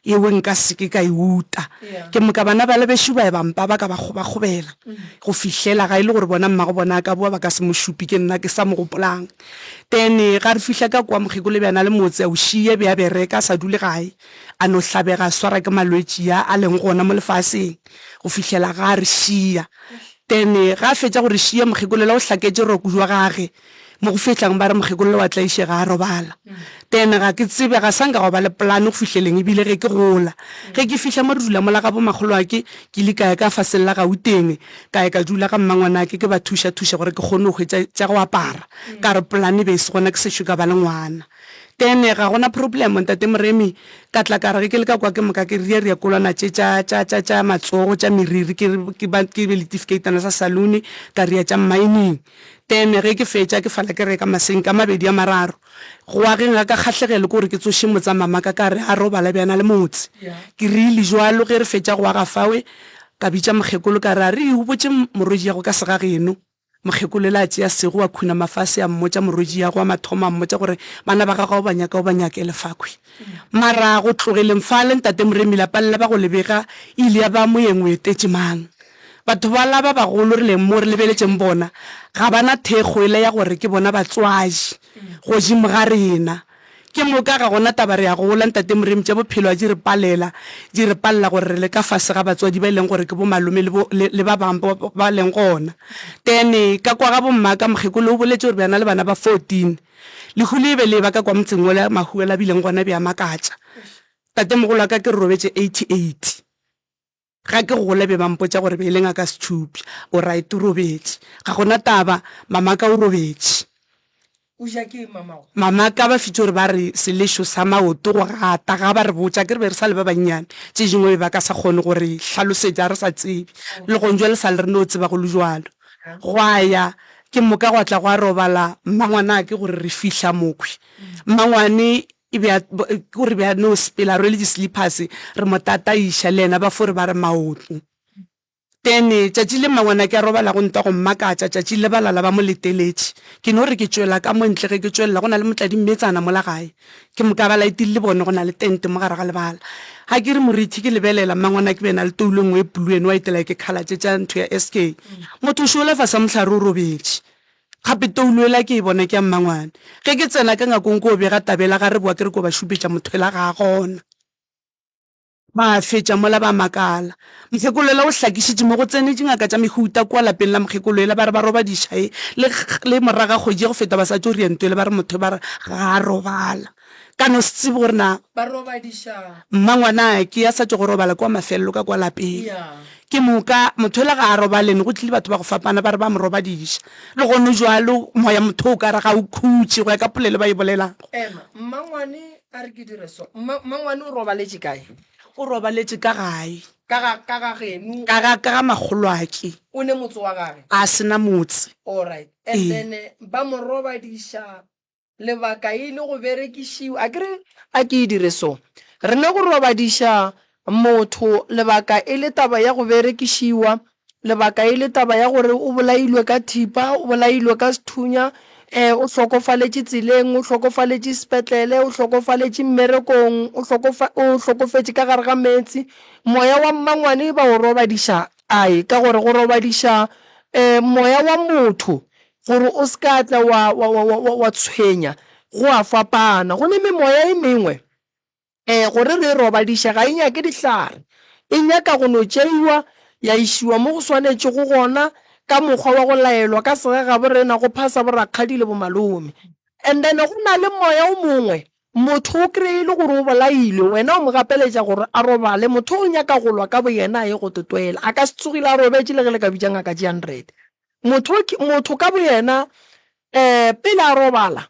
ewe nka se ke ka e uta. Ke moka bana bale bešo ba ya ba mpa ba ka ba kgobakgobela go fihlela ga e le gore bona mmago bona a ka boa ba ka se mo šupe ke nna ke sa mo gopolang. Then ga re fihla ka kwa mokgekolo be a na le motse a o šiye be a bereka a sa dule gae a no hlabega a swara ke malwetši a a leng gona mo lefaseng go fihlela ga a re šiya. Then ga a fetša go re šiya mokgekolo la o hlaketše roko jwa gage mo go fihlang ba re mokgekolo wa tlaišega a robala. Then ga ke tsebe ga sa nka gwa ba le plan go fihleleng ebile ge ke gola. Ge ke fihla mo re dula mola ga bo makgoloake ke ile ka ya ka faseng la Gauteng ka ya ka dula ga mmangwanake ke ba thuša thuša gore ke kgone go hwetša tša go apara. Ka re plan e be e se gona ke sešo ka ba le ngwana. Then ga gona problem ntate Moremi ka tla ka re ge ke le ka kwa ke moka ke ria ria kolwana tše tša tša tša tša matsogo tša meriri ke re ke ba ke be le tifikheitana sa saloon ka ria tša mining. Then ge ke fetša ke fala ke reka masenke a mabedi a mararo. Go ageng ga ka kgahlegelo ke gore ke tsoše motsa mamaka ka re a robala bjana le motse. Ke rile jwalo ge re fetša go aga fawe ka bitša mokgekolo ka re a re o botše morwediago ka segageno. Mokgekolo la tšea sego a khunama fase a mmotša morwediago wa mathomo a mmotša gore bana ba gagwe o ba nyaka o ba nyakele fakhwi. Mara go tlogeleng fale ntate Moremi lapa le la ba go le bega e ile ya ba moyeng o etetše mang. Batho bala ba bagolo re leng mo re lebeletšeng bona ga ba na thekgo ela ya gore ke bona batswadi godimo ga rena. Ke moka ga gona taba re a gola ntate Moremi tša bophelo a di re palela, di re palela gore re le ka fase ga batswadi ba e leng gore ke bo malome le bo le, le ba bang ba ba leng gona. Then ka kwa ga bo mmaka mokgekolo o boletše gore be a na le bana ba 14. Lehu le be le eba ka kwa motseng wola mahu a la bileng gona be a makatša. Tatemogolo wa ka ke re robetše 88. Ga ke gola be ba mpotša gore be e le ngaka Setšhupi. O right o robetše. Ga gona taba, mamaka o robetše. O ja ke eng mamago? Mamaka ba fitše gore ba re selešo sa maoto go gata. Ga ba re botša ke re be re sa le ba bannyane. Tše dingwe be ba ka sa kgone go re hlalosetša re sa tsebe. Le gong jwale sa le re no tseba go le jwalo. Gwa ya ke moka gwa tla gwa robala mmangwanake gore re fihla mokhwi. Mmangwane E be a, ke gore be a no sepela a rwele di-slippers, re mo tataiša, le yena ba fo re ba re maoto. Then tšatši le mmangwanake a robala go ntwa go mmakatša, tšatši le ba lala ba mo leteletše. Ke no re ke tšwela ka mo ntle, ge ke tšwelela go na le motladimetsana mola gae, ke moka ba laetile le bone go na le tente mo gare ga lebala. Ga ke re morithi ke lebelela, mmangwanake be a na le toulo e nngwe e blue eno wa etela ke colour tše tša ntho ya SK. Motho o šola fase ga mohlare o robetše. Gape toulo ela ke e bona ke ya mmangwane. Ge ke tsena ka ngakong ko bega taba ela ga re boa ke re ko ba šupetša motho ela ga a gona. Ba fetša mola ba makala. Mokgekolo ela o hlakišitše mo go tsene dingaka tša mehuta kua lapeng la mokgekolo ela ba re ba robadiša e le le moraga kgwedi ya go feta ba sa tšo ria nto ela ba re motho ba re ga a robala. Ka no se tsebe gore na. Ba robadiša. Mmangwanake a sa tšo go robala kua mafelelo ka kua lapeng. Ke moka motho yola ga a robale, ne go tlile batho ba go fapana ba re ba mo robadiša. Le gone jwalo moya motho o ka re ga o khutše go ya ka polelo ba e bolelago. Ema, mmangwane. A re ke dire so. Mma, mmangwane o robaletše kae? O robaletše ka gae. Ka ga, ka ga geno? Ka ga, ka ga makgolwake. O ne motse wa gage? A se na motse. All right. And Ee. then ba mo robadiša lebaka e le go berekišiwa. A ke re, a ke e dire so. Re ne go robadiša motho lebaka e le taba ya go berekišiwa, Lebaka e le taba ya gore o bolailwe ka thipa, o bolailwe ka sethunya, o hlokofaletše tseleng, o hlokofaletše sepetlele, o hlokofaletše mmerekong, o o hlokofetše ka gare ga meetse. Moya wa mmangwane ba o robadiša kae? Ka gore go robadiša moya wa motho gore o se ka tla wa, wa, wa, wa, wa tshwenya go a fapana. Go ne memoya e mengwe Ee, gore re e robadiše ga e nyake dihlare. E nyaka go no tšeiwa ya išiwa mo go swanetšego gona ka mokgwa wa go laelwa ka segagabo rena go phasa borakgadi le bomalome. And then go na le moya o mongwe, motho o kreye e le gore o bolailwe, wena o mo gapeletša gore a robale, motho o nyaka go lwa ka boyena a ye go totwela. A ka se tsogile a robetše le ge le ka bitša ngaka tše hundred. Motho, motho ka boyena um pele a robala,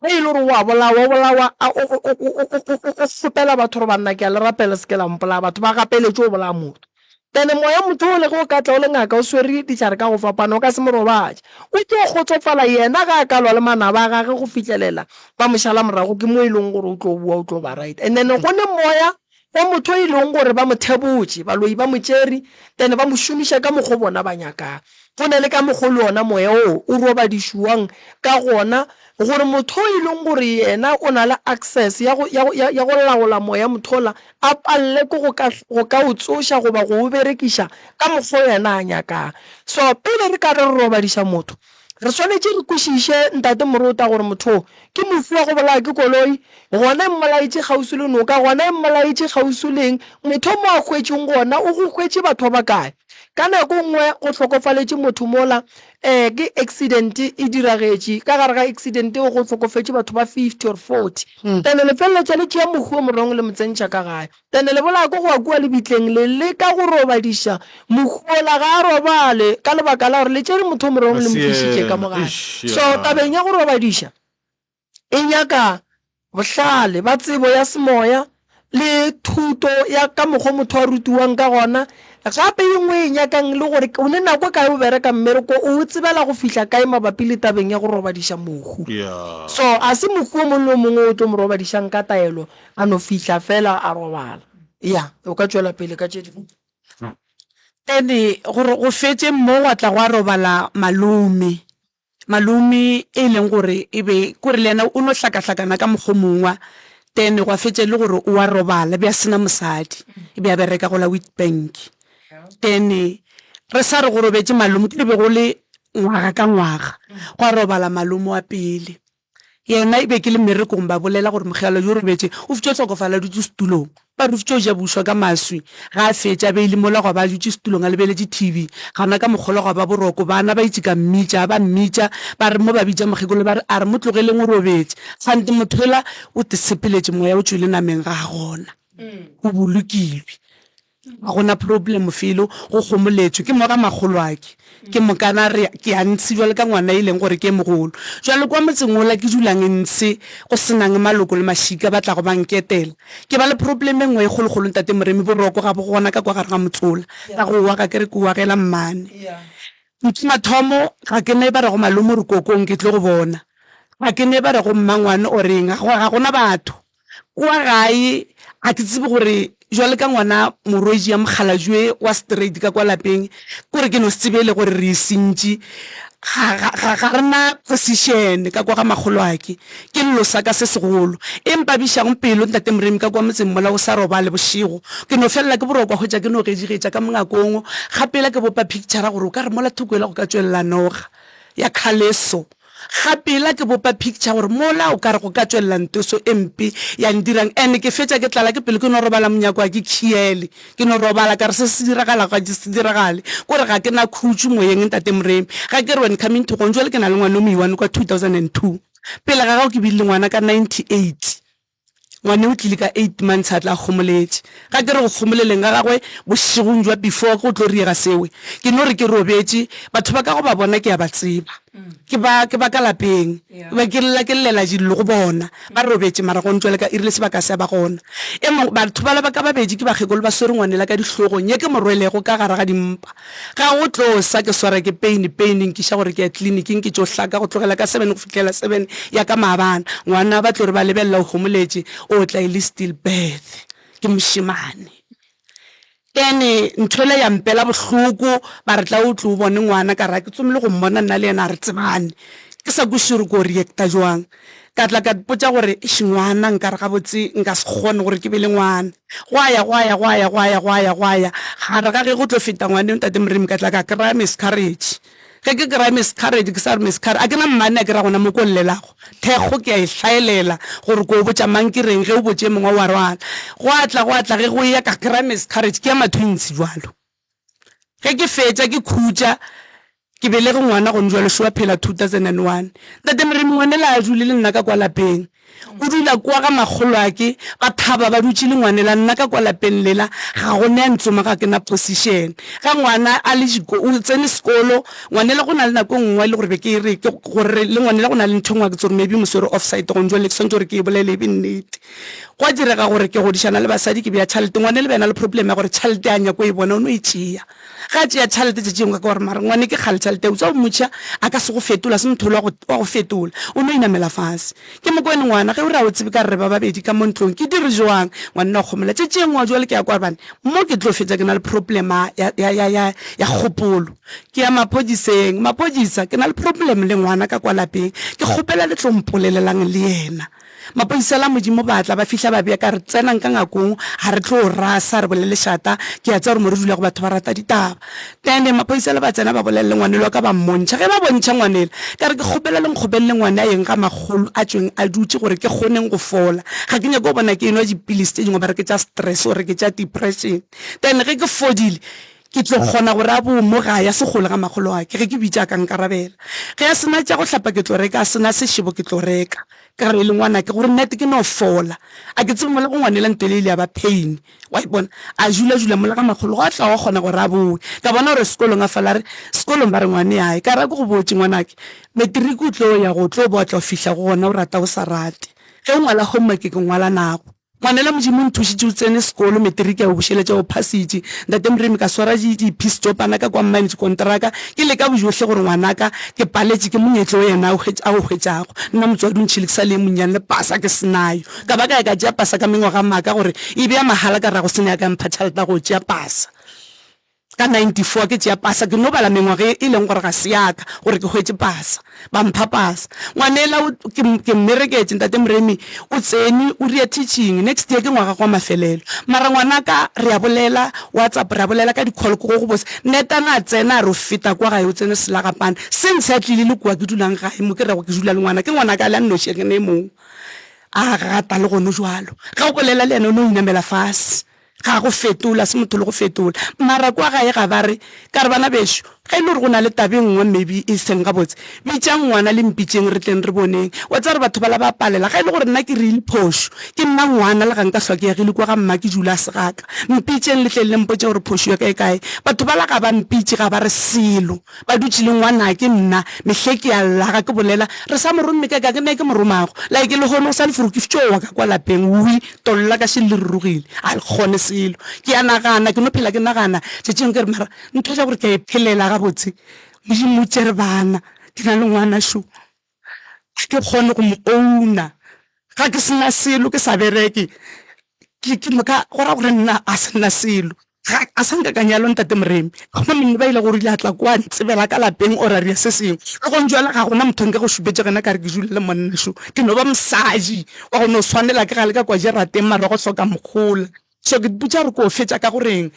Ge e le gore o a bolawa, o bolawa a o, o, o, o, o, o, o kgopela batho gore banna ke a le rapela se ke la mpolaya. Batho ba gapeletše go bolaya motho. Then moya motho o le ge o ka tla o le ngaka o swere dihlare ka go fapana o ka se mo robatše. O tlo kgotsofala yena ge a ka lwa le manaba a gage go fihlelela ba mo šala morago ke mo e leng gore o tlo boa o tlo ba right. And then go ne moya wa motho e leng gore ba mo thebotše, baloi ba mo tšere then ba mo šomiša ka mokgo bona ba nyakang. Go na le ka mokgo le ona moya wo o robadišwang ka gona gore motho e leng gore yena o na le access ya go, ya go, ya, ya go laola moya motho ola a palele ke go ka, go ka o tsoša goba go o berekiša ka mokgo yena a nyakang. So pele re ka re re robadiša motho, Re swanetše re kwešiše, Ntate Morota, gore motho o ke mofu wa go bolaya ke koloi, gona e mmolaetše kgauswi le noka, gona e mmolaetše kgauswi le eng. Motho mo a hwetšeng gona, o go hwetše batho ba bakae? Ka nako e nngwe go hlokofaletše motho mola, um ke accident e diragetše, ka gare ga accident eo go hlokofetše batho ba 50 or 40. Then le feleletša le tšea mohu o morong le mo tsentšha ka gae. Then le bolaya ke go ya kua lebitleng, le leka go robadiša mohu ola, ga a robale ka lebaka la gore le tšere motho o morong le mo tlišitše ka mo gae. So tabeng ya go robadiša e nyaka bohlale ba tsebo ya semoya le thuto ya ka mokgwa motho a rutiwang ka gona. Gape e nngwe e nyakang le gore o ne nako kae o bereka mmereko, o o tsebela go fihla kae mabapi le tabeng ya go robadiša mohu. So a se mohu o mongwe le o mongwe o tlo mo robadišang ka taelo A no fihla fela a robala. Ya, o ka tšwela pele ka tše dingwe. Then gore go fetše mo gwa tla gwa robala malome. Malome e leng gore e be kore le yena o no hlakahlakana ka mokgwa o mongwe. Then gwa fetša e le gore o a robala, be a se na mosadi, e be a bereka go la Witbank. Then re sa re go robetše malome, ke re be go le ngwaga ka ngwaga, gwa robala malome wa pele. Yena e be ke le mmerekong ba bolela gore mokgelo yo robetše o fitšo hlokofala a dutše setulong. Ba re o fitšo ja bušwa ka maswi ga a fetša a beile mola gwa ba a dutše setulong a lebeletše TV. Gana ka mokgolwa gwa ba boroko bana ba itše ka mmitša ba mmitša ba re mo ba bitša mokgekolo ba re a re mo tlogeleng o robetše. Kgante motho yola o te sepeletše moya o tšwele nameng ga a gona o bolokilwe. Ga go na problem felo, go kgomoletšwe ke mo ga makgolwake. Ke mokana re ke ya ntshe bjalo ka ngwana e leng gore ke e mogolo. Bjalo kwa motseng wola ke dulang ntshe go se nang maloko le mašika ba tlago ba nketela. Ke ba le problem e nngwe e kgolokgolo Ntate Moremi, boroko ga bo gona ka kwa gare ga motse wola. Ka go wa ga ke re ke o agela mmane. Ntho mathomo ga ke ne ba rego malome o re kokong ke tlo go bona. Ga ke ne ba rego mmangwane o reng, ga gona batho. Kua gae ga ke tsebe gore jwale ka ngwana morwedi ya mokgalajwe wa straight ka kwa lapeng, kore ke no se tsebe le gore re e sentše. Ga, ga, ga, ga re na position ka kwa ga makgolwake. Ke llo sa ka se segolo. E mpabišago pelo Ntate Moremi ka kwa motseng mola o sa robale bošego. Ke no felela ke boroko hwetša ke no gejigetša ka mongakong. Gapela ke bopa picture gore o ka re mola thoko yela go ka tšwelela noga ya khaleso. Ga pela ke bopa picture gore mola o kare go ka tšwelela ntoso e mpe ya ndirang and ke fetša ke tlala ke pelo ke no robala monyako ga ke khiele ke no robala ka re se se diragalago ga se diragale kore ga ke na khutšo moyeng ntate Moremi ga ke re when coming to gong jwale ke na le ngwana o moiwane kwa 2002 pele ga gago ke bile le ngwana ka 98 Ngwane o tlile ka eight months a tla a kgomoletše. Ga ke re go kgomoleleng ga gagwe bošegong jwa before go tlo riega sewe, ke no re ke robetše, batho ba ka go ba bona ke a ba tseba. Ke ba, ke ba ka lapeng. Ke be ke lla, ke llela dillo go bona. Ba robetše, mara gone jwale ka iri le sebaka se a ba gona. E mongwe, batho bala ba ka babedi ke bakgekolo ba swere ngwanela ka dihlogong ye ke mo rwelego ka gare ga dimpa. Ga go tlo sa ke swara ke pain, pain e nkiša gore ke ya tleliniking ke tšo hlaka go tlogela ka seven go fihlela seven ya ka maabane. Ngwana ba tlo re ba lebelela o homoletše, o tla e le still birth. Ke mošemane. Ene ntho ela ya mpela bohloko, ba re tla o tle o bone ngwana, ka re ga ke tsome le go mmona nna le yena ga re tsebane, ke sa kwešiše gore ko reacta jwang. Ka tla ka ipotša gore eish ngwana nkare gabotse nka se kgone gore ke be le ngwana. Gwa ya gwa ya gwa ya gwa ya gwa ya gwa ya, gare ga ge go tlo feta ngwana yo ntate Moremi ka tla ka kry-a miscarriage. Ge ke kry-a miscarriage, ke sa re miscarriage, a ke na mmane a ke ra gona mo ko llelago. Thekgo ke a e hlaelela gore ko botša mang ke reng, ge o botše e mongwe wa rwala. Gwa tla gwa tla ge go eya ka kry-a miscarriage, ke ya ma-twins bjalo. Ge ke fetša ke khutša, ke belege ngwana gone bjalo, šo a phela 2001. Ntate Moremi ngwanela a dule le nna ka kwa lapeng. O dula kwa ga makgolwake, ba thaba ba dutše le ngwanela, nna ka kwa lapeng lela ga go ne a ntsoma ga ke na position. Ga ngwana a le diko, o tsene sekolo, ngwanela go na le nako e nngwe le gore be ke re ke gore le ngwanela go na le ntho e nngwe ga ke tsebe gore maybe mo swere offside gone jwale ke swanetše gore ke e bolele e be nnete. Gwa direga gore ke godišana le basadi ke bea tšhalete, ngwanela be a na le problem ya gore tšhalete a nyako e bona o no e tšea. Ge a tšea tšhalete tšatši lengwe ka gore mara ngwane ke kgale tšhalete ya utswa o mmotšiša a ka se go fetola se motho wa go fetola o no inamela fase. Ke mokone ngwana ge o re a o tsebe ka re re ba babedi ka mo ntlong ke dire jwang ngwanna o kgomola tšatši e nngwe jwale ke ya kwa bane mo ke tlo fetša ke na le problem ya ya ya ya ya kgopolo ke ya maphodiseng maphodisa ke na le problem le ngwana ka kwa lapeng ke kgopela le tlo mpolelelang le yena. Maphodisa la Modimo ba tla, ba fihla ba bea ka re, Tsenang ka ngakong, ga re tlo rasa, re bolele lešata, ke a tseba gore mo re dulago batho ba rata ditaba. Then maphodisa le ba tsena ba bolela le ngwanelo wa ka ba mmontšha. Ge ba bontšha ngwanela, ka re, Ke kgopela le nkgopelele ngwane a yeng ga makgolo a tšweng a dutše gore ke kgoneng go fola. Ga ke nyake go bona ke enwa dipilisi tše dingwe ba re ke tša stress or ke tša depression. Then ge ke fodile, ke tlo kgona gore a boe mo gae a se kgole ga makgolo wa ke. Ge ke bitša a ka nkarabela. Ge a se na tša go hlapa ke tlo reka, a se na sešebo ke tlo reka. Ka re le ngwanake gore nnete ke no fola. A ke tsebe mola go ngwanela ntwele ile ya ba pain. Wa ipona? A jula-jula mola ga makgolo gwa tla gwa kgona gore a bowe. Ka bona gore sekolong a fala a re, sekolong ba re ngwane ae. Ka re a ke go botše ngwanake, matric o tlo ya go tlo boa tla o fihla go gona o rata o sa rate. Ge o ngwala homework ke ngwala nago. Ngwanela Modimo o nthušitše o tsene sekolo matric a o bušeletša o phasitše. Ntate Moremi ka swara di di piece tšopana ka kwa mine dikonteraka ke leka bojohle gore ngwanaka ke paletše ke monyetla o yena a o a o hwetšago. Nna motswadi o ntšhile ke sa le ye monnyane le pasa ke se nayo. Ka ba ka ya ka tšea pasa ka mengwaga maaka gore e be ya mahala ka ra go se ne a ka mpha tšhelete ya go tšea pasa. Ka 94 ke tšea pasa, ke no bala mengwaga e leng gore ga se ya ka gore ke hwetše pasa. Ba mpha pasa. Ngwanela o, ke, ke mmereketše, Ntate Moremi, o tsene, o ria teaching, next year ke ngwaga gwa mafelelo. Mara ngwanaka, re a bolela, WhatsApp, re a bolela ka di-call, ke go go bose. Netana a tsena, a re o feta kwa gae, o tsene Selagapane. Since a tlile le kua ke dulang gae, mo ke rego ke dula le ngwana, ke ngwanaka a le a nnoši, ke ne e mongwe. A gata le gone jwalo. Ge o bolela le yena o no inamela fase. Ga go fetola, se motho le go fetola. Mara kwa gae ga ba re, ka re bana bešo, ge e le gore go na le taba e nngwe maybe e seng gabotse, bitšang ngwana le mpitšeng re tleng re boneng. Wa tseba gore batho bala ba palela. Ge e le gore nna ke rile phošo, ke nna ngwana le ga nka hlwa ke agile kwa ga mma ke dula se ga ka. Mpitšeng le tleng le mpotše gore phošo ya ka e kae. Batho bala ga ba mpitše, ga ba re selo. Ba dutše le ngwanake nna mehle ke a lla ga ke bolela re sa mo romme ka ka ke nna ke mo romago like lehono o sa le furu ke tšowa ka kwa lapeng wi tolo la ka šele le rurugile a le kgone selo ke a nagana ke no phela ke nagana tšatšing ke re mara ntho tša gore ke a e phelela gabotse Modimo o tšere bana ke na le ngwana šo ga ke kgone go mo owna ga ke sena selo ke sa bereke ke ke moka go ra gore nna a se nna selo ga a sa nka ka nyalwa ntate Moremi gona monna ba ile gore ile a tla kwa ntsebela ka lapeng or a ria se sengwe le gone jwale ga gona motho nka go šupetša gena ka re ke dula le monna šo ke no ba mosadi wa go no swanela ke gale ka kwa jarateng mara go hloka mogola So ke ipotša gore ko fetša ka go reng.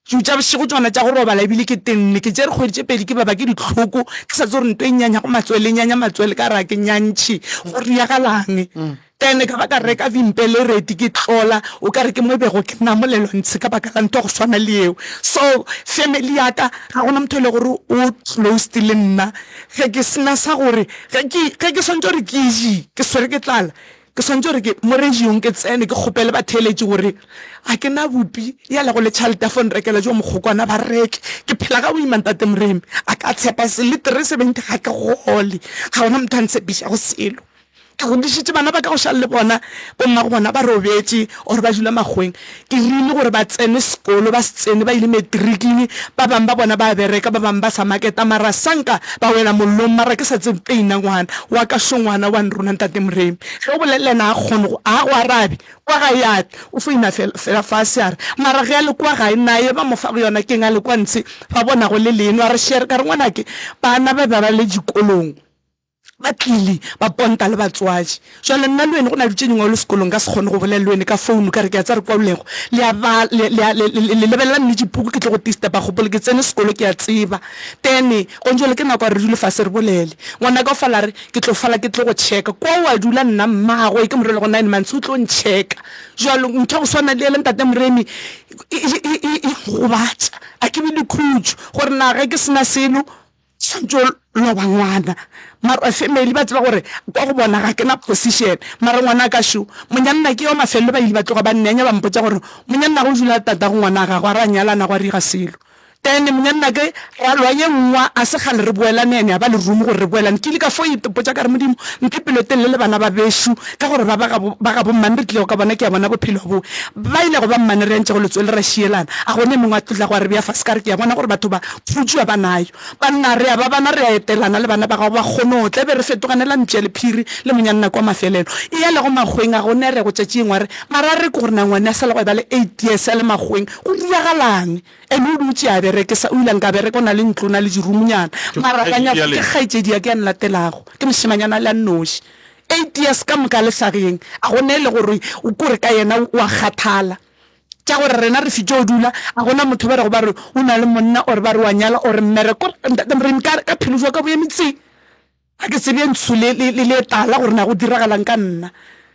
Dilo tša bošego tšona tša go robala ebile ke tenne. Ke tšere kgwedi tše pedi ke baba ke dihloko, ke sa tsebe gore nto e nyanyago matswele e nyanya matswele ka re a ke nyantšhe, go riagalang. Then ka ba ka reka vimpelereti ke tlola o ka re ke mo bego ke namolelwa ntshe ka baka la ntho ya go swana le yeo. So family ya ka ga gona motho e le gore o closed le nna ge ke sena sa gore ge ke ge ke swanetše gore ke je ke swere ke tlala. Ke swanetše gore ke mo radiong ke tsene ke kgopele batheeletši gore ga ke na bupi ya lego le tšhalete ya fo nrekela jo mokgokwana ba reke. Ke phela ga boima Ntate Moremi. A ka tshepa se le 370 ga ke gole. Ga gona motho a ntshepišago selo. Ke godišitše bana ba ka go šala le bona, bommago bona ba robetše or ba dula makgoweng. Ke rile gore ba tsene sekolo, ba se tsene, ba ile matriking, ba bang ba bona ba bereka, ba bang ba sa maketa, mara sanka ba wela mollong, mara ke sa tsebe peina ngwana wa ka šo ngwana wa nrona Ntate Moremi. Ge o bolela le yena a kgone go, a go arabe, kwa gae a tle, o foina fela, fela fase a re, mara ge a le kwa gae naye ba mo fago yona keng a le kwa ntshe ba bonago le leno, a re shere, ka re ngwanake bana ba be ba le dikolong. Ba tlile ba ponta le batswadi. Jwale nna le wene go na le tše dingwe o le sekolong nka se kgone go bolela le wene ka founu ka re ke a tseba re kwalego. Le a ba le le le le lebelela mme dipuku ke tlo go disturba kgopolo ke tsene sekolo ke a tseba. Then gone jwale ke nako ya re dule fase re bolele. Ngwanaka o fala a re ke tlo fala ke tlo go checka. Kwa o a dula nna mmagwe ke mo rele go nine months o tlo nchecka. Jwalo ntho ya go swana le yela ntate Moremi e e e e gobatša. A ke be le khutšo gore na ge ke sena selo Swantše o loba ngwana mara family ba tseba gore kwa go bona ga ke na position mara ngwana ka šo monyanna ke yo mafelelo ba ile ba tloga ba nnyanya ba mpotša gore monyanna go dula tatago ngwana gagwe a ra nyalana gwa riga selo then monyanna ke ra lwa ye nngwa a se kgale re boelane ene a ba le room gore re boelane ke ile ka fo ipotša ka re modimo mphe pelotelele le bana ba bešo ka gore ba ba gabo ba gabo mmane re tlilego ka bona ke a bona bophelo bo ba ilego ba mmane re antšego letswele ra šielana a gone mongwe a tlotla go a re bea fase ka re ke a bona gore batho ba khutšo ba nayo Banna, re a ba bana, re a etelana le bana ba gago, ba kgone go tla, e be re fetoganela mpša le phiri le monyanna kwa mafelelo. E ya lego makgoweng, a go ne re go tšatši engwe a re, mara a re ke gore na ngwane a sala go e ba le eight years a le makgoweng, go diragalang? Ene o dutše a bereke sa, o ile a nka bereka, o na le ntlo, o na le diroomnyana, mara ga nyaka, ke kgaetšedi ya ka ya nlatelago, ke mošemanyana a le a nnoši. Eight years ka moka a le hlageng, a go ne le gore o kore ka yena o a kgathala. Tša gore rena re fitšo dula, a gona motho ba rego ba re o na le monna or ba re wa nyala or mmereko. Ntate Moremi ka ka phelo jwa ka bo eme tsi. Ga ke tsebe ntsho le le le le tala gore na go diragalang ka nna.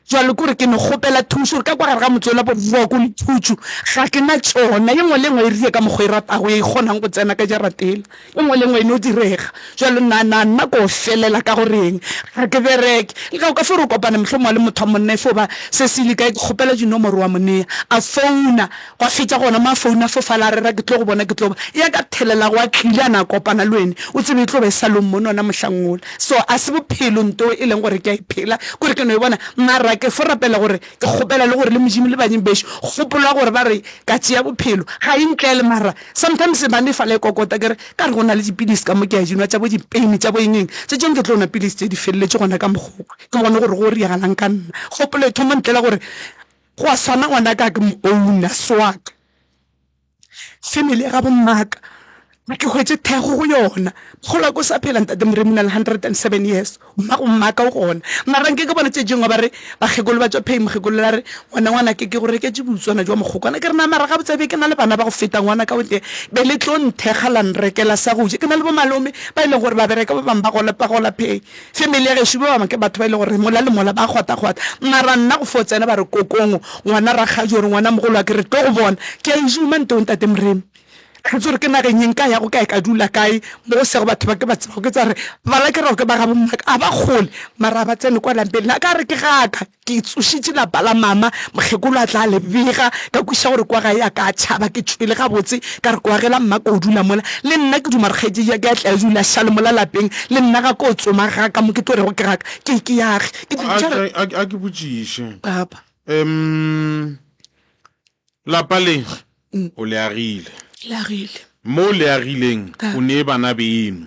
Jwale kore ke no kgopela thušo gore ka kwa gare ga motse ola boroko le khutšo ga ke na tšona. Ye nngwe le nngwe e rile ka mokgwa e ratago ye e kgonang go tsena ka jaratela. E nngwe le nngwe e no direga. Jwale na, na nna ko felela ka go reng? Ga ke bereke. Le ge o ka fo re o kopana mohlomongwe le motho wa monna e fo ba se se ile kae, ke kgopela dinomoro wa mo nea. A founa, gwa fetša gona mo a founa fofala a rera ke tlo go bona, ke tlo ba. Ya ka thelela gwa tlile a na a kopana le wene, o tsebe e tlo ba e sa le o mmone ona mohlang wola. So a se bophelo nto e leng gore ke a e phela, kore ke no e bona. Mara ke fo rapela gore ke kgopela le gore le Modimo le badimo bešo, kgopolo ya gore ba re ka tšea bophelo ga e ntlele mara Sometimes ba mefa le kokota ke re ka re go na le dipilisi ka mo ke a di nwa tša bo dipeini tša bo eng eng tše tšeng ke tlo nwa pilisi tše di feleletše gona ka mokgokwe ke bone gore go riagalang ka nna. Kgopolo e thoma ntlela gore go a swana ngwana ka ke mo owner se wa ka. Family ya gabo mmaka ga ke hwetše thekgo go yona. Mogolo wa ka o sa phela ntate Moremi o na le 107 years. Mmago mmaka o gona. Mara nke ke bona tše dingwe ba re bakgekolo ba tšwa phei mokgekolo la re ngwana ngwanake ke go reketše boutswana jwa mokgokwana ke re na mara gabotse be ke na le bana ba go feta ngwana ka o tee be le tlo nthekga la nrekela sa go ja ke na le bo malome ba e leng gore ba bereka ba bangwe ba gola ba gola phei family ya gešo ba bangwe ke batho ba e leng gore mola le mola ba kgwata-kgwata mara nna go fo tsena ba re kokong ngwana rakgadi gore ngwana mogolo wa ke re tlo go bona ke a e juma ntong ntate Moremi. Ga ke tsebe gore ke nageng ye nka yago kae ka dula kae mo go sego batho ba ke ba tsebago. Ke tsa re bala ke rago ke ba gabo mmaka a ba kgole mara a ba tsene kwa lapeng la ka re ke gaka ke tsošitše lapa la mama mokgekolo a tla le bega ka kwešiša gore kwa gae a ka tšhaba ke tšwele gabotse ka re ko agela mmaka o dula mola le nna ke duma gore kgaetšedi ya ka ya tle a dula šale mola lapeng le nna ga ko tsoma gaka mo ke tlo rego ke gaka ke ke yage ke A ke botšiše. Papa. Um Lapa le o le agile. Le agile. Mo o le agileng o nee bana beno.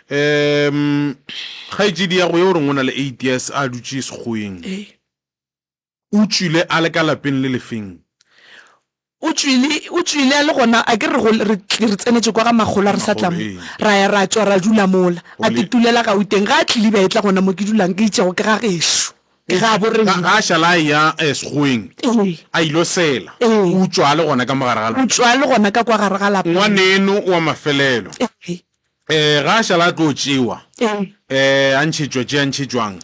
Um kgaetšedi ya go yo o reng o na le eight years a dutše sekgoweng. Ee. O tšwile a le ka lapeng le lefeng? O tšwile, o tšwile a le gona, a ke re go, re, re tsenetše kwa ga makgolo a re sa tla mo. Ra ya ra tšwa ra dula mola. A titulela Gauteng. Ga a tlile be a etla gona mo ke dulang, ke itšego ke ga gešo. Ke ga bo rena. Ga a šala a eya sekgoweng, a ilo sela, o tšwa a le gona ka mo gare ga lapa. O tšwa a le gona ka kwa gare ga lapa. Ngwaneno wa mafelelo, ga a šala a tlo tšewa, a ntšhetšwa tše a ntšhetšwang,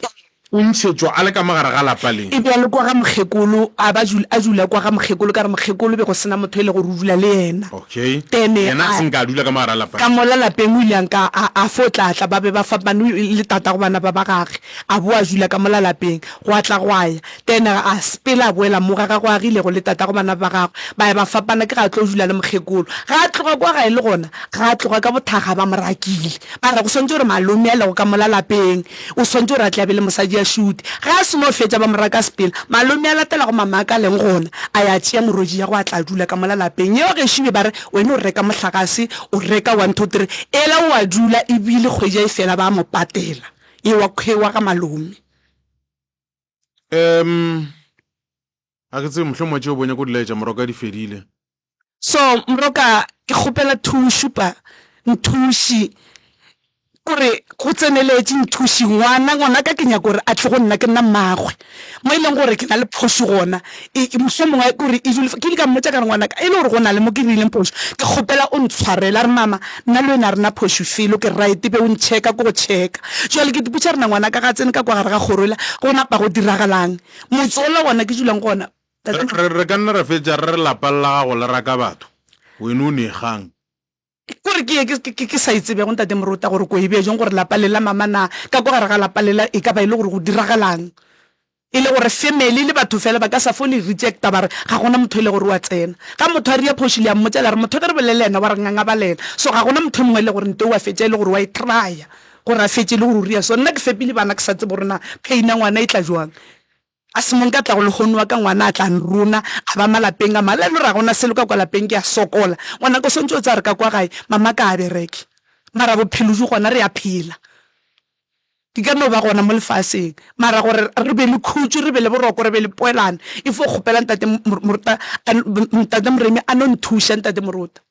O ntšhetšwa a le ka mo gare ga lapa le. E be a le kwa ga mokgekolo, a ba a dula kwa ga mokgekolo, ka re mokgekolo be go se na motho e le gore o dula le yena. Okay. Then Yena a se nka a dula ka mo gare ga lapa le. Ka mola lapeng o ile a nka a, a fo tla tla, ba be ba fapane le tatago bana ba ba gage. A boa a dula ka mola lapeng, gwa tla gwa ya. Then a sepela a boela mo ga gagwe a agilego le tatago bana ba gagwe. Ba ya ba fapana, ke ge a tlo dula le mokgekolo. Ge a tloga kwa gae le gona, ge a tloga ka bothakga ba mo rakile. Ba re go swantše gore malome a lego ka mola lapeng o swantše gore a tle a be le mosadi a šute. Ge a seno fetša ba mo raka a sepela. Malome a latela go mamaka a leng gona, a ya tšea morwedi ya go a tla a dula ka mola lapeng. Yeo gešo be ba re wena o reka mohlagase, o reka one two three, ela o a dula ebile kgwedi a e fela ba a mo patela. Ewa kgwewa ga malome. Um, a ke tsebe mohlomongwe tšeo bo nyako di laetša Moroka di fedile. So Moroka ke kgopela thušu pa nthuši kore go tseneletše nthuši ngwana ngwanaka ke nyaka gore a tle go nna ke nna mmagwe mo e leng gore ke na le phošo gona e mohlomongwe kore e dule ke ile ka mmotša ka re ngwanaka e le gore go na le mo ke dirileng phošo ke kgopela o ntshwarele a re mama nna le wena a rena phošo felo ke right be o ntšheka ko go tšheka jwale ke ipotša re na ngwanaka ga a tsene ka kwa gare ga kgoro ela go napa go diragalang motse ola wona ke dulang go ona Re, re, re ka nna ra fetša re re lapa la gago le raka batho, wena o ne kgang. Kore ke ye ke, ke, ke sa e tsebego, Ntate Morota, gore ko e bea jwang gore lapa le la mama na, ka kwa gare ga lapa lela e ka ba e le gore go diragalang. E le gore family le batho fela ba ka sa fo le rejecta ba re ga gona motho e le gore o a tsena. Ga motho a ria phoši le a mmotša la re motho ge re bolele le yena wa re ngangabalela. So ga gona motho e mongwe e le gore nte o a fetša e le gore wa e trya gore a fetše e le gore o ria so. Nna ke fepile bana ke sa tsebe gore na pain ya ngwana e tla jwang. A se mo nka tlago lehono wa ka ngwana a tla nrona a ba malapeng a mala le gore ga gona selo ka kwa lapeng ke a sokola. Ngwanaka o swantše o tseba re ka kwa gae mama ka a bereke mara bophelo jo gona re a phela. Di ka no ba gona mo lefaseng mara gore re be le khutšo re be le boroko re be le poelano e fo kgopela ntate Morota ntate Moremi a no nthuša ntate Morota.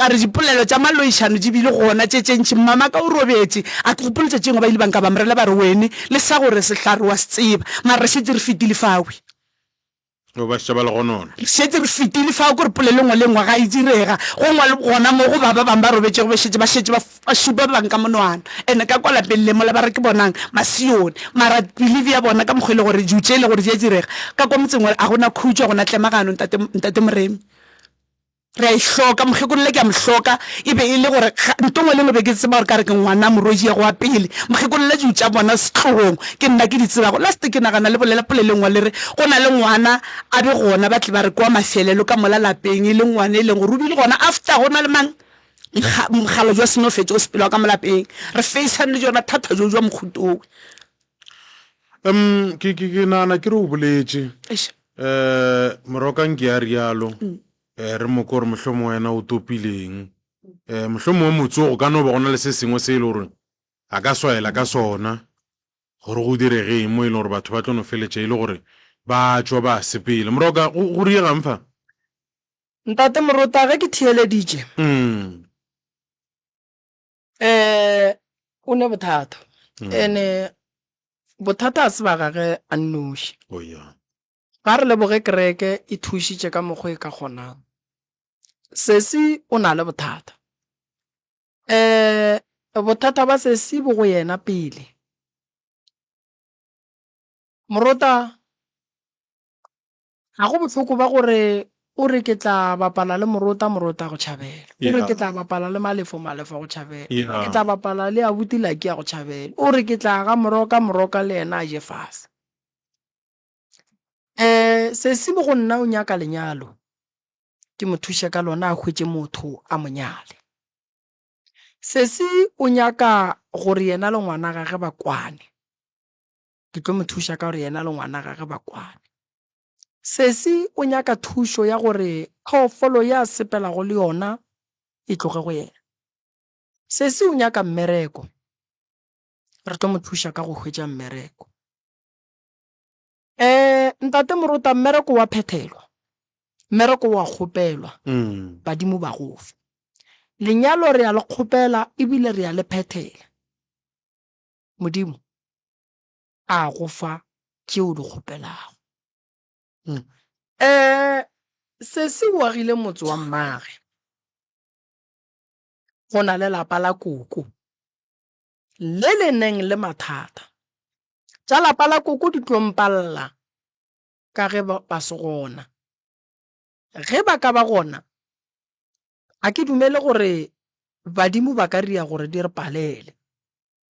A re dipolelo tša maloišano di bile gona tše tše ntši. Mmamaka o robetše. A ke gopole tšatši lengwe ba ile ba nka ba mrela ba re wene le sa gore sehlare wa se tseba. Mara re šetše re fetile fawe. O ba šetše ba le gonona. Re šetše re fetile fao ke gore polelo engwe le engwe ga e direga. Go ngwe le gona mo go ba ba bangwe ba robetšego be šetše ba šetše ba ba šupa ba bangwe ka monwana. Ene ka kwa lapeng le mola ba re ke bonang masione. Mara believe ya bona ka mokgwa e le gore dilo tše e le gore di a direga ka kwa motseng wa a gona khutšo a gona tlemagano ntate ntate Moremi. Re a e hloka, mokgekolo le ke a mo hloka. E be e le gore ga, nto ngwe le ngwe be ke tseba gore ka re ke ngwana morwediago wa pele. Mokgekolo le dilo tša bona setlogong ke nna ke di tsebago. Last ke nagana le bolela polelo e nngwe le re go na le ngwana a be gona ba tle ba re ke wa mafelelo ka mola lapeng e le ngwana e leng gore o bile gona after go na le mang mokga, mokgala jwa seno fetše o sepela ka mo lapeng. Re faceane le jona thata jo jwa mokhutowe. Um, ke, ke, ke nagana ke re o boletše. Eish. Um, Morokang ke a rialo. Eh, re mo kore mohlomongwe wena o topileng. Eh, mohlomongwe motse wo go ka no ba go na le se sengwe se e le gore a ka swaela ka sona gore go direge eng mo e leng gore batho ba tlo no feletša e le gore ba tšwa ba sepele. Moroka, go, go riegang fa? Ntate Morota, ge ke theeleditše, Mm. Eh, o ne bothata. Ene bothata a se ba gage a nnoši. Oh yeah. Ga re leboge kereke e thušitše ka mokgwa e ka kgonang. Sesi o na le bothata. Eh, bothata ba sesi bo go yena pele. Morota Ga go bohloko ba gore o re ke tla bapala le Morota, Morota a go tšhabele. O re ke tla bapala le Malefo, Malefo a go tšhabele. O re ke tla bapala le abuti Lucky a go tšhabele. O re ke tla ga Moroka, Moroka le yena a je fase. Um sesi mo go nna o nyaka lenyalo, ke mo thuše ka lona a hwetše motho a mo nyale. Sesi o nyaka gore yena le ngwana gage ba kwane. Ke tlo mo thuša ka gore yena le ngwana gage ba kwane. Sesi o nyaka thušo ya gore phoofolo ye a sepelago le yona e tloge go yena. Sesi o nyaka mmereko. Re tlo mo thuša ka go hwetša mmereko. Um Ntate Morota, mmereko wa phethelwa, mmereko wa kgopelwa, badimo ba go fa. Lenyalo re a le kgopela ebile re a le phethela. Modimo a go fa tše o di kgopelago. Um Sesi o agile motse wa mmage. Go na le lapa la koko le le neng le mathata. Tša lapa la koko di tlo mpalla ka ge ba, ba se gona. Ge ba ka ba gona, ga ke dumele gore badimo ba ka ria gore di re palele.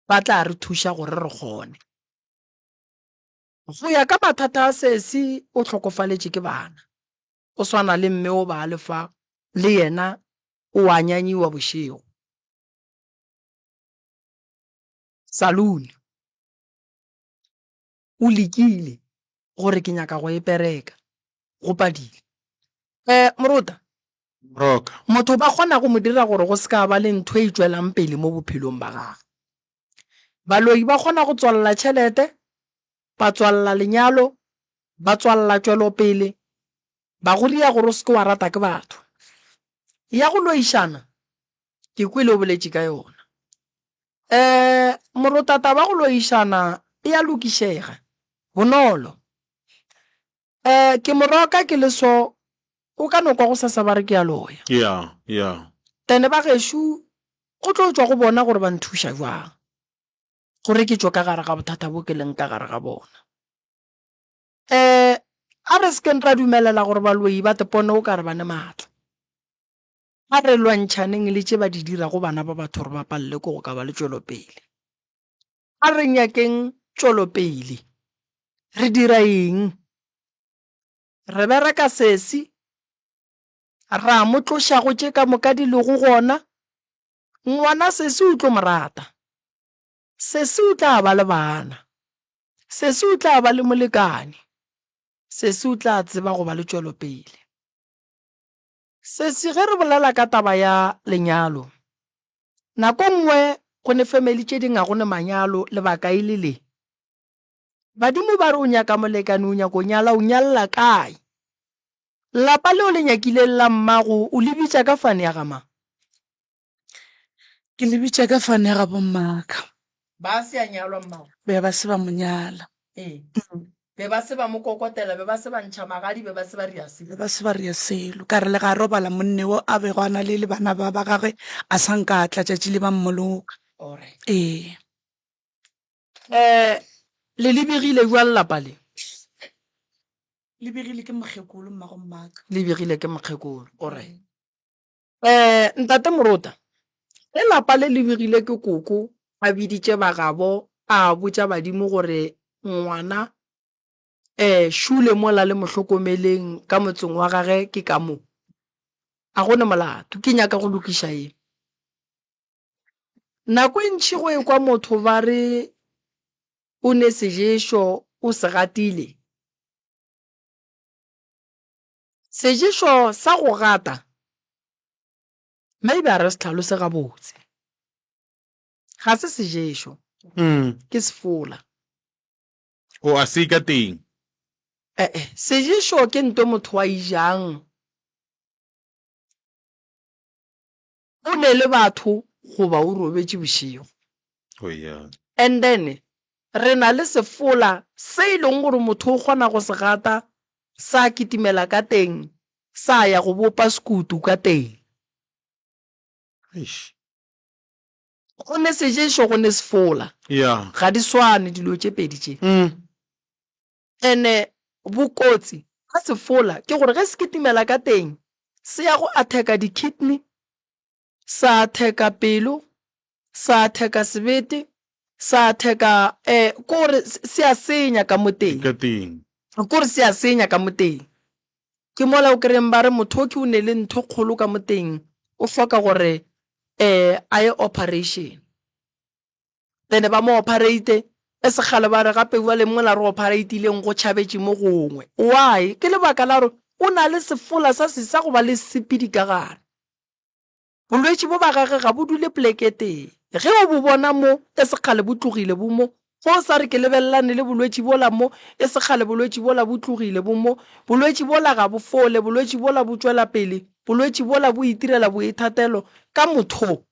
Ba tla re thuša gore re kgone. Go ya ka mathata a sesi o hlokofaletše ke bana. O swana le mme o ba le fa le yena o a nyanyiwa bošego. Saloon. O lekile gore ke nyaka go e pereka, go padile. Eh, Morota. Moroka. Motho ba kgona go mo dira gore go se ka ba le ntho e tšwelang pele mo bophelong ba gagwe. Baloi ba kgona go tswalela tšhelete, ba tswalela lenyalo, ba tswalela tšwelopele, ba go ria gore o se ke wa rata ke batho. Ya go loišana, ke kwele o boletše ka yona. Um Morota taba ya go loišana e a lokišega bonolo. Um ke moroka ke le so, o ka no kwa gosasa ba re ke a loya. Ya, ya. Then ba gešo go tlo tšwa go bona gore ba nthuša bjang gore ke tšwe ka gare ga bothata bo ke leng ka gare ga bona. Um a re se keng ra dumelela gore baloi ba tepone o ka re ba ne maatla. A re lwantšhaneng le tše ba di dirago bana ba batho gore ba palelwe ke go ka ba le tšwelopele. A re nyakeng tšwelopele. Re dira eng? Re bereka sesi, ra mo tloša go tše ka moka di lego gona. Ngwana sesi o tlo mo rata. Sesi o tla ba le bana. Sesi o tla ba le molekane. Sesi o tla tseba go ba le tšwelopele. Sesi, ge re bolela ka taba ya lenyalo, nako nngwe go ne family tše ding ga go ne manyalo, lebaka e le le. Badimo ba re o nyaka molekane o nyako nyala, o nyalla kae? Lapa leo le nyakileng la mmago o le bitša ka fane ya ga mang? Ke le bitša ka fane ya ga bommaka. Ba se a nyalwa mmago? Be ba se ba mo nyala. Ee. Be ba se ba mo kokotela, be ba se ba ntšha magadi, be ba se ba ria selo. Be ba se ba ria selo. Ka re le ga a robala monne wo a bego a na le le bana ba ba gagwe a sa nka a tla tšatši le ba mmoloka. Alright. Ee. Eh, le le begile bjang lapa le? Le begile ke mokgekolo mmago mmaka. Le begile ke mokgekolo. Alright. Eh, Ntate Morota, ge lapa le le begile ke koko a biditše ba gabo a botša badimo gore ngwana eh šule mola le mo hlokomeleng ka motseng wa gage ke ka mo, a go ne molato. Ke nyaka go lokiša eng? Nako e ntši go ekwa motho ba re o ne seješo o se gatile. Seješo sa go gata, maybe a re se hlalose gabotse. Ga se seješo, ke sefola. O a se ka teng. E-e, seješo ke nto motho a e jang o ne le batho goba o robetše bošego. Oh yeah. And then re na le sefola se e leng gore motho o kgona go se gata sa kitimela ka teng sa ya go bopa sekutu ka teng. Eish. Go ne seješo go ne sefola. Yeah. Ga di swane dilo tše pedi tše. Ene bokotsi ka sefola ke gore ge se kitimela ka teng se ya go atheka di-kidney, sa atheka pelo, sa atheka sebete, sa atheka um ke gore se a senya ka mo teng. Ka teng. Ke gore se a senya ka mo teng. Ke mola o kry-eng ba re motho o ke o ne le ntho kgolo ka mo teng o hloka gore um a ye operation. Then ba mo operate, e se kgale ba re gape bjale mola re operatileng go tšhabetše mo gongwe. Why? Ke lebaka la gore o na le sefola sa se sa go ba le sepedi ka gare. Bolwetši bo ba gage ga bo dule poleke e tee. Ge o bo bona mo, e se kgale bo tlogile bo mo. Ge o sa re ke lebelelane le bolwetši bola mo, e se kgale bolwetši bola bo tlogile bo mo. Bolwetši bola ga bo fole, bolwetši bola bo tšwela pele, bolwetši bola bo itirela boithatelo ka motho.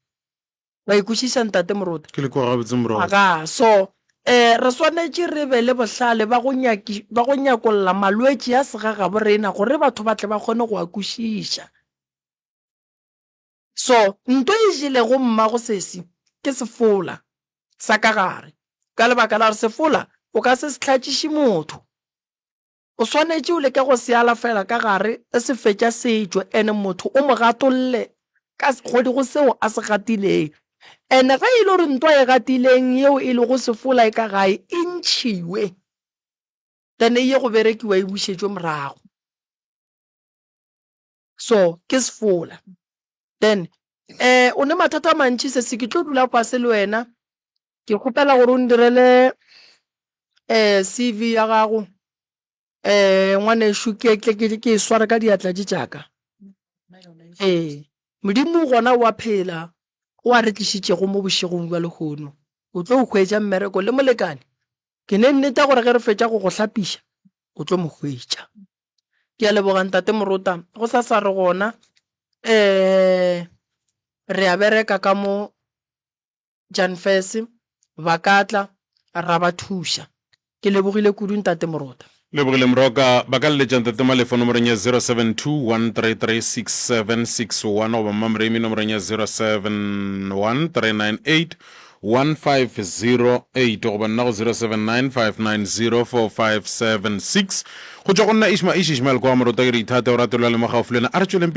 Wa e kwešiša Ntate Moruti? Ke le kwa gabotse Moruti. Aga, so eh re swanetše re be le bohlale ba go nyaki ba go nyakolla malwetši a segagabo rena gore batho ba tle ba kgone go a kwešiša. So nto e jelego mmago sesi ke sefola sa ka gare ka lebaka la gore sefola O ka se se hlatšiše motho. O swanetše o leke go se alafela ka gare ge se fetša se tšwe ene motho o mo gatolle ka godi go seo a se gatileng. Ene ge e le gore ntwa e gatileng yeo e lego sefola e ka gae e ntšhiwe then e ye go berekiwa e bušetšwe morago. So ke sefola. Then um o ne mathata a mantši sesi ke tlo dula fase le wena Ke kgopela gore o ndirele CV ya gago ngwanešu ke tle ke e sware ka diatla tše tša ka. Ee, Modimo gona o a phela, o a re tlišitšego mo bošegong bja lehono. O tlo hwetša mmereko le molekane. Ke ne nnete ya gore ge re fetša go go hlapiša, o tlo mo hwetša. Ke a leboga Ntate Morota. Gosasa re gona, re a bereka ka mo. Jan Fese, ba ka tla, ra ba thuša. Ke lebogile kudu Ntate Morota. Lebogile Moroka, ba ka leletša Ntate Malefo nomorong ya 0721336761 goba Mma Moremi nomorong ya 0713981508 goba nna go 0795904576. Go tšwa go nna Ishma Ish Ishmael kwa Morota ke re ithate o rate lwa le mo gaufi le wena. A re tšweleng pele.